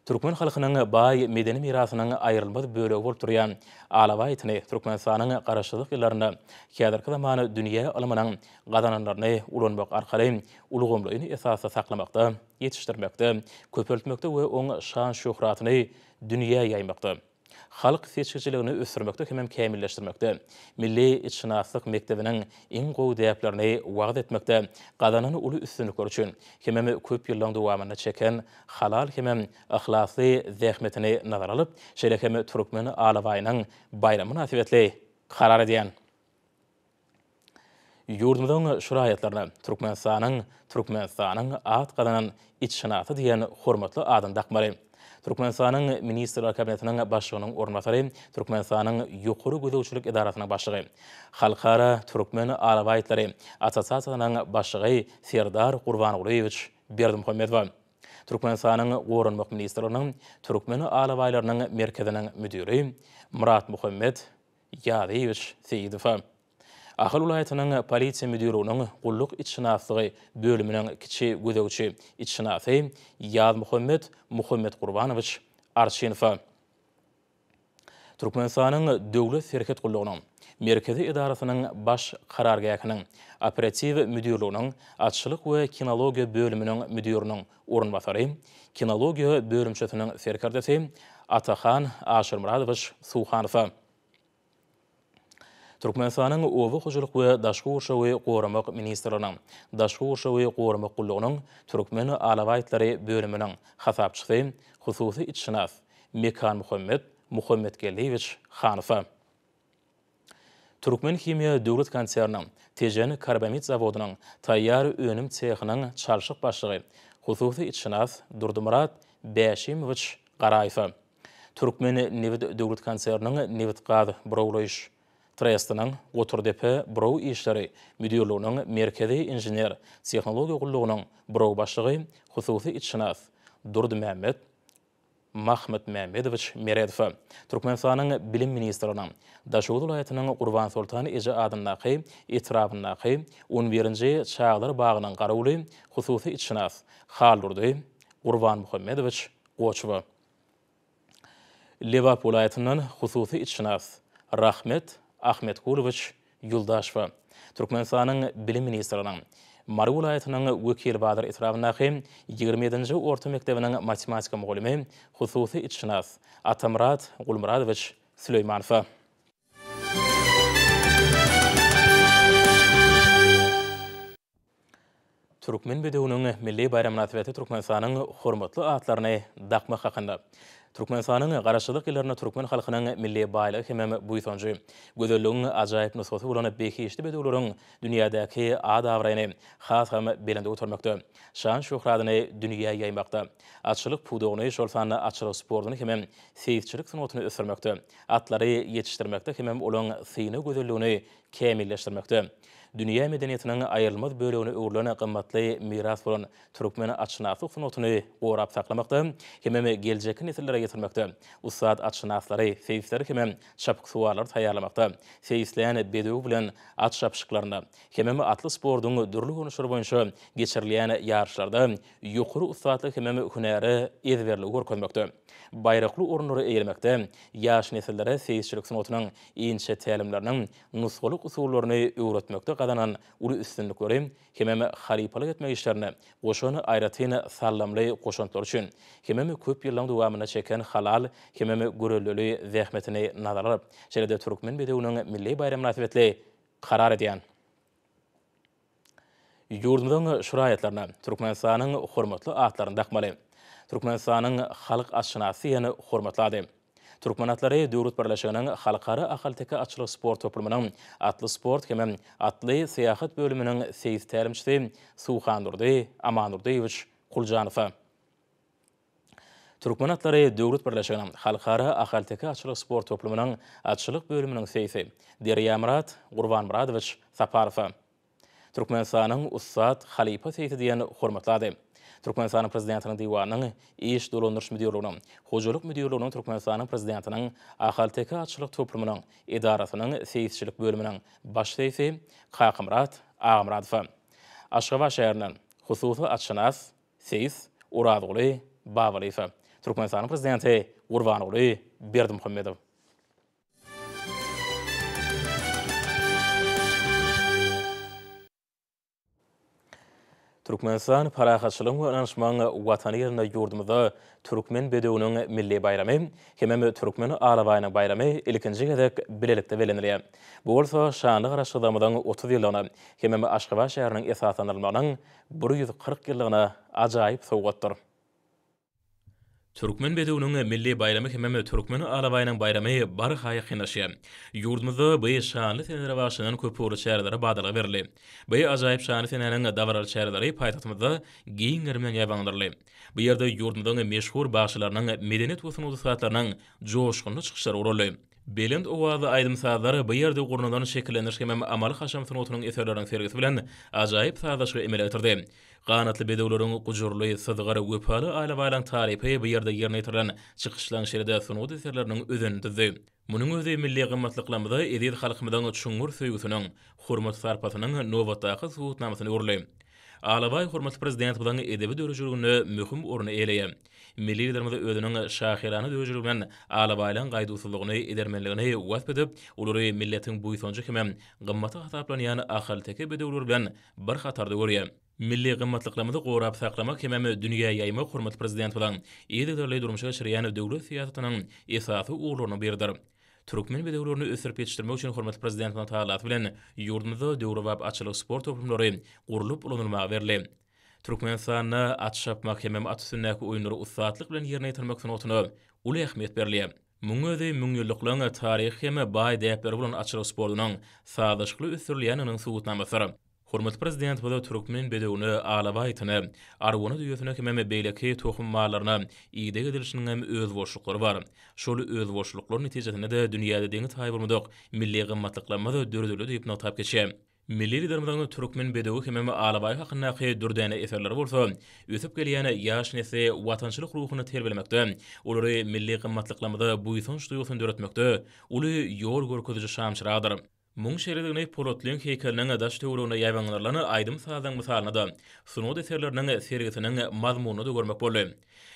Türkmen halkynyň baý medeni mirasynyň aýrylmaz bölegi bolup durýan alabaý itini Türkmenistanyň Garaşsyzlyk ýyllarynda häzirki zaman dünýä ylmynyň gazananlaryny ulanmak arkaly ulgamlaýyn esasda saklamakda, ýetişdirmekde, köpeltmekde we oň şan-şöhratyny dünýä ýaýmakda, Halk seçgiçiligini ösdürmekde hemem kämilleşdirmekde, milli itşynaslyk mekdebiniň iň gowy däplerini wagyz etmekde gazanan uly üstünlikleri üçin hemem köp ýyllaryň dowamynda çeken halal hemem yhlasly zähmetini nazara alyp, şeýle hem Türkmen alabaýynyň baýramy mynasybetli karar edýän. Ýurdumyzyň şu raýatlaryna Türkmenistanyň Türkmenistanyň at gazanan itşynasy diýen hormatly adyny dakmaly. Türkmenistanyň Ministrler Kabinetiniň Başlygynyň orunbasary, Türkmenistanyň Ýokary gözegçilik edarasynyň başlygy, Halkara türkmen alabaý itlary assosiasiýasynyň başlygy Serdar Gurbangulyýewiç Berdimuhamedowa, Türkmenistanyň Goranmak ministrliginiň Türkmen alabaýlarynyň merkeziniň müdiri Myratmuhammet Ýazyýewiç Seýidowa. Ahal welaýatynyň Polisiýa müdirliginiň gulluk itşynaslygy bölüminiň kiçi gözegçi itşynasy Ýazmuhammet Muhammetgurbanowiç Arçynowa. Türkmenistanyň Döwlet serhet gullugynyň Merkezi edarasynyň Baş karargähiniň Operatiw müdirliginiň Atçylyk we kinologiýa bölüminiň müdiriniň orunbasary, kinologiýa bölümçesiniň serkerdesi Atahan Aşyrmyradowiç Suhanowa. Türkmenistanyň Oba hojalyk we daşky gurşawy goramak ministrliginiň Daşky gurşawy goramak gullugynyň Türkmen alabaýtlary bölüminiň hasapçysy, hususy itşynas Mekanmuhammet Muhammetgeldiýewiç Hanowa. Türkmenhimiýa döwlet konserniniň Tejen karbamid zawodynyň taýýar önüm sehynyň çalşyk başlygy, hususy itşynas Durdymyrat Bäşimowiç Garaýewe. Türkmennebit döwlet konserniniň nebitgaz burawlaýyş trestiniň Goturdepe buraw işleri müdirliginiň merkezi inžener tehnologiýa gullugynyň buraw başlygy, hususy itşynas Durdymämmet Mahmyt Mämmedowiç Meredowa, Türkmenistanyň Bilim ministrliginiň Daşoguz welaýatynyň Gurbansoltan eje adyndaky etrabyndaky on birinji çagalar bagynyň garawuly, hususy itşynas Haldurdy Gurbanmuhammedowiç Goçowa, Lebap welaýatyndan hususy itşynas Rahmet Ahmetgulowiç Ýuldaşowa, Türkmenistanyň Bilim ministrliginiň. Mary welaýatynyň Wekilbazar etrabyndaky 27-nji orta mekdebiniň matematika mugallymy, hususy itşynas Atamyrat Gulmyradowiç Süleýmanowa. Türkmen bedewiniň milli baýramy mynasybetli Türkmenistanyň hormatly atlaryny dakmak hakynda. Türkmenistanyň Garaşsyzlyk ýyllarynda türkmen halkynyň milli baýlygy hemem buýsanjy, gözelligiň ajaýyp nusgasy bolan behişdi bedewleriň dünýädäki at-abraýyny has hem belende götermekde, şan-şöhratyny dünýä ýaýmakda, atçylyk pudagyny, şol sanda atçylyk sportuny hemem seýisçilik sungatyny ösdürmekde, atlary ýetişdirmekde hemem olaň syna gözelligini kämilleşdirmekde, dünýä medeniýetiniň aýrylmaz bölegine öwrülen gymmatly miras bolan türkmen atşynaslyk sungatyny gorap saklamakda hemem geljekki nesillere ýetirmekde, ussat atşynaslary, seýisleri hemem çapyksuwarlary taýýarlamakda, seýislän bedew bilen at çapyşyklarynda hemem atly sportuň dürli görnüşleri boýunça geçirilýän ýaryşlarda ýokary ussatlyk hemem hünäre ezberligi görkezmekde, baýrakly orunlary eýelemekde, ýaş nesillere seýisçilik sungatynyň inçe tälimleriniň nusgalyk usullaryny öwretmekde gazanan uly üstünlikleri hemem halypalyk etmek işlerine goşan aýratyn saldamly goşantlary üçin hemem köp ýyllaryň dowamynda çeken halal hemem göreldeli zähmetini nazara alyp, şeýle-de Türkmen bedewiniň milli baýramy mynasybetli karar edýän. Ýurdumyzyň şu raýatlaryna Türkmenistanyň hormatly atlaryny dakmaly. Türkmenistanyň halk atşynasy diýen hormatly ady. Türkmen atlary döwlet birleşiginiň Halkara ahalteke atçylyk sport toplumynyň atly sport hem atly syýahat bölüminiň seýis tälimçisi Suwhandurdy Amandurdyýewiç Kuljanowa. Türkmen atlary döwlet birleşiginiň Halkara ahalteke atçylyk sport toplumynyň atçylyk bölüminiň seýsi Derýamyrat Gurbanmyradowiç Saparowa. Türkmenistanyň ussat halypa seýsi diýen hormatly ady. Türkmenistanyň Prezidentiniň Diwanynyň Iş dolandyryş müdirliginiň, Hojalyk müdirliginiň Türkmenistanyň Prezidentiniň Ahalteke atçylyk toplumynyň edarasynyň seýisçilik bölüminiň baş seýsi Kakamyrat Agamyradowa. Aşgabat şäherinden hususy atşynas, seýis Orazguly Babalyýewe. Türkmenistanyň Prezidenti Gurbanguly Berdimuhamedow. Türkmenistan parahatçylygyň we ynanyşmagyň Watany ýylynda ýurdumyzda Türkmen bedewiniň milli baýramy hemem Türkmen alabaýynyň baýramy ilkinji gezek bilelikde bellenilýär. Bu bolsa şanly Garaşsyzlygymyzyň 30 ýyllygyna hemem Aşgabat şäheriniň esaslandyrylmagynyň 140 ýyllygyna ajaýyp sowgatdyr. Türkmen bedewiniň milli baýramy hemem Türkmen alabaýynyň baýramy barha ýakynlaşýar. Ýurdumyzda bu şanly senelere bagyşlanan köpugurly çärelere badalga berildi. Bu ajaýyp şanly senäniň dabaraly çäreleri paýtagtymyzda giň gerimden ýaýbaňlandyryldy. Bu ýerde ýurdumyzyň meşhur bagşylarynyň, medeniýet we sungat ussatlarynyň joşgunly çykyşlary guraldy. Belent owazly aýdym-sazlar bu ýerde gurnalan şekillendiriş hemem amaly-haşam sungatynyň eserleriniň sergisi bilen ajaýyp sazlaşygy emele getirdi. Ganatly bedewleriň gujurly, syzgyr, wepaly alabaýlaryň tarypy bu ýerde ýerine ýetirilen çykyşlaryň şeýle-de sungat eserleriniň özenini düzdi. Munuň özi milli gymmatlyklarymyza eziz halkymyzyň çuňňur söýgüsiniň, hormat-sarpasynyň nobatdaky subutnamasyna öwrüldi. Alabaý hormatly Prezidentimiziň edebi döredijiliginde möhüm orny eýeleýär. Milli Liderimiz özüniň şahyrana döredijiligi bilen alabaýlaryň gaýduwsyzlygyny, edermenligini wasp edip, olary milletiň buýsanjy hemem gymmaty hasaplanýan ahalteke bedewleri bilen bir hatarda görýär. Milli gymmatlyklarymyzy gorap saklamak hemem dünýä ýaýmak hormatly Prezidentimiziň yzygiderli durmuşa geçirýän döwlet syýasatynyň esasy ugurlarynyň biridir. Türkmen bedewlerini ösdürip ýetişdirmek üçin hormatly Prezidentimiziň tagallasy bilen ýurdumyzda döwrebap atçylyk sport toplumlary gurlup ulanylmaga berildi. Türkmenistanda at çapmak hemem at üstündäki oýunlary ussatlyk bilen ýerine ýetirmek sungatyna uly ähmiýet berilýär. Munuň özi müňýyllyklaryň taryhy hem baý däpleri bolan atçylyk sportunyň sazlaşykly ösdürilýändiginiň subutnamasydyr. Hormatly Prezidentimiz türkmen bedewine, alabaý itine, arwana düýesine hemem beýleki tohum mallaryna ideg edilişiniň hem özboluşlyklary bar. Şol özboluşlyklar netijesinde-de dünýäde deňi-taýy bolmadyk milli gymmatlyklarymyz döredildi diýip nygtap geçýär. Milli Liderimiziň türkmen bedewi hemem alabaýy hakyndaky dürdäne eserleri bolsa, ösüp gelýän ýaş nesli watançylyk ruhunda terbiýelemekde, olary milli gymmatlyklarymyza buýsanç duýgusyny döretmekde uly ýol görkeziji şamçyragdyr. Muň şeýledigini Polatlyň heýkeliniň daş-töwereginde ýaýbaňlandyrylan aýdym-sazyň mysalynda-da, sungat eserleriniň sergisiniň mazmunynda-da görmek boldy.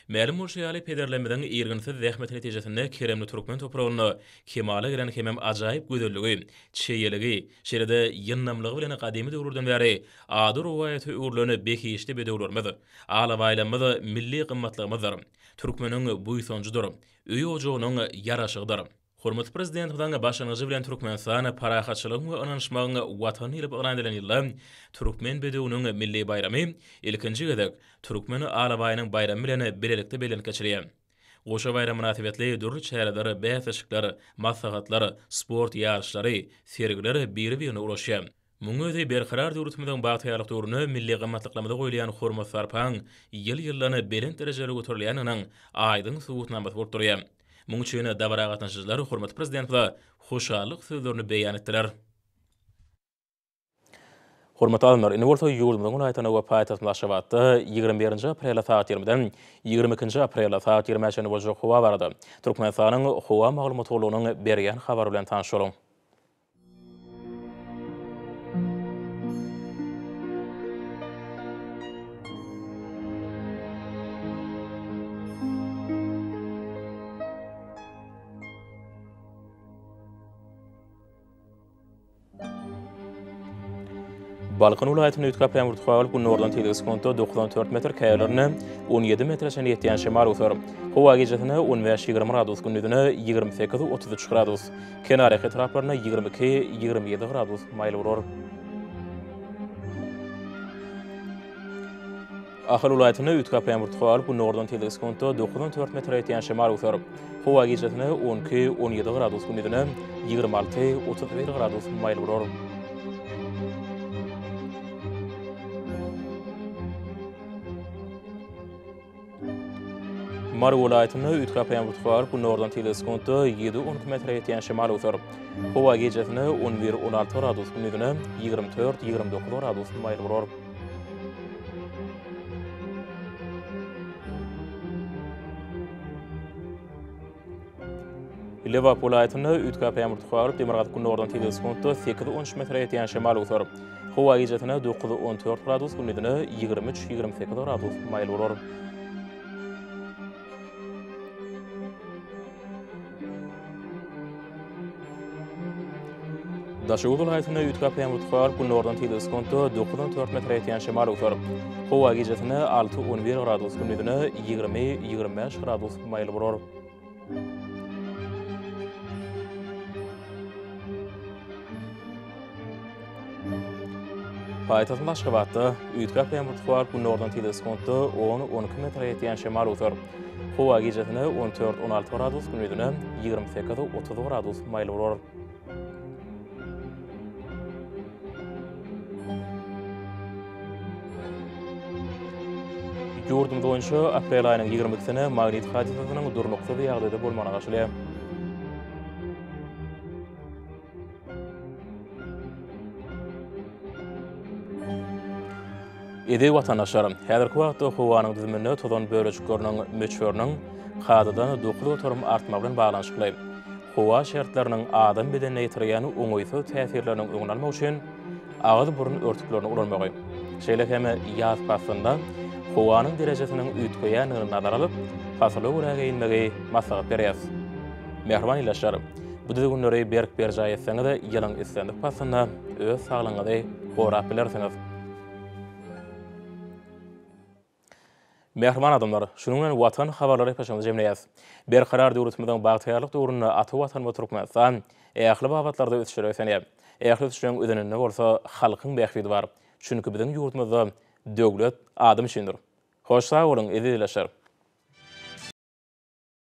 Mälim bolşy ýaly, pederlerimiziň irginsiz zähmeti netijesinde keremli türkmen topragynda kemala gelen hemem ajaýyp gözelligi, çeýeligi, şeýle-de ýyndamlygy bilen gadymy döwürlerden bäri ady rowaýata öwrülen behişdi bedewlerimiz, alabaýlarymyz milli gymmatlygymyzdyr, türkmeniň buýsanjydyr, öý-ojagynyň ýaraşygydyr. Hormatly Prezidentimiziň başlangyjy bilen Türkmenistan parahatçylygyň we ynanyşmagyň Watany diýlip yglan edilen ýylda Türkmen bedewiniň milli baýramy ilkinji gezek Türkmen alabaýynyň baýramy bilen bilelikde bellenip geçilýär. Goşa baýram mynasybetli dürli çäreler, bäsleşikler, maslahatlar, sport ýaryşlary, sergiler biri-birine ulaşýar. Munuň özi Berkarar döwletimiziň bagtyýarlyk döwründe milli gymmatlyklarymyza goýulýan hormat-sarpaň ýyl-ýyldan belent derejelere göterilýändiginiň aýdyň subutnamasy bolup durýar. Munuň üçin dabara gatnaşyjylar hormatly Prezidentimize hoşallyk sözlerini beýan etdiler. Hormatly alymlar, indi bolsa ýurdumyzyň welaýatlarynda we paýtagtymyz Aşgabatda 21-nji aprelde sagat 20-den 22-nji aprelde sagat 20-ä çenli boljak howa barada Türkmenistanyň Howa maglumat gullugynyň berýän habary bilen tanyş boluň. Balkan welaýatynda üýtgäp ýaňyr tukagylyp, günordan tizligi sekuntda 94 metr, käýerlerinde 17 metre çenli ýetýän şemal öwser. Howa gijesine 15-20 gradus, gündizine 28-33 gradus. Kenarýaka etraplarynda 22-27 gradus maýyl bolar. Ahal welaýatynda üýtgäp ýaňyr tukagylyp, günordan tizligi sekuntda 94 metre ýetýän şemal öwser. Howa gijesine 12, 17 gradus, gündizine 26, 31 gradus maýyl bolar. Mary welaýatynda üýtgäp ýaňyr tukagylyp, günordan tizligi sekuntda 7, 12 metre ýetýän şemal öwser. Howa gijesine 11, 16 gradus, gündizine 24, 29 gradus maýyl bolar. Lebap welaýatynda üýtgäp ýagmyr tukaryp, demirgazyk-gündogardan tizligi sekuntda 8-13 metre ýetýän şemal öwser. Howa gijesine 9-14 gradus, gündizine 23-28 gradus maýyl bolar. Daşoguz welaýatynda üýtgäp ýagmyr tukaryp, günordan tizligi sekuntda 9-14 metre ýetýän şemal öwser. Howa gijesine 6-11 gradus, gündizine 20-25 gradus maýyl bolar. Paýtagtymyz Aşgabatda üýtgäp ýagmyr tukaryp, günordan tizligi sekuntda 10-12 metre ýetýän şemal öwser. Howa gijesine 14-16 gradus, gündizine 28-30 gradus maýyl bolar. Ýurdumyz boýunça aprel aýynyň 22-sine magnit hadysasynyň durnuksyz ýagdaýda bolmagyna garaşylýar. Eziz watandaşlar, häzirki wagtda howanyň düzüminde tozan bölejikleriniň möçberiniň kadadan 9% artmagy bilen baglanyşykly howa şertleriniň adam bedenine ýetirýän oňaýsyz täsirleriniň öňüni almak üçin agyz-burun örtüklerini ulanmagy, şeýle hem ýaz paslynda howanyň derejesiniň üýtgeýändigini nazara alyp, pasyla görä geýinmegi maslahat berýäris. Mähriban ildeşler, bu düzgünleri berk berjaý etseňiz, ýylyň islendik paslynda öz saglygyňyzy gorap bilersiňiz. Mähriban adamlar, şunuň bilen Watan habarlary epleşigimizi jemleýäris. Berkarar döwletimiziň bagtyýarlyk döwründe ata Watanymyz Türkmenistan ähli babatlarda ösüşlere beslenýär. Ähli ösüşleriň özeninde bolsa halkyň bähbidi bar. Çünki biziň ýurdumyzda döwlet adam üçindir. Hoş sag boluň, eziz ildeşler!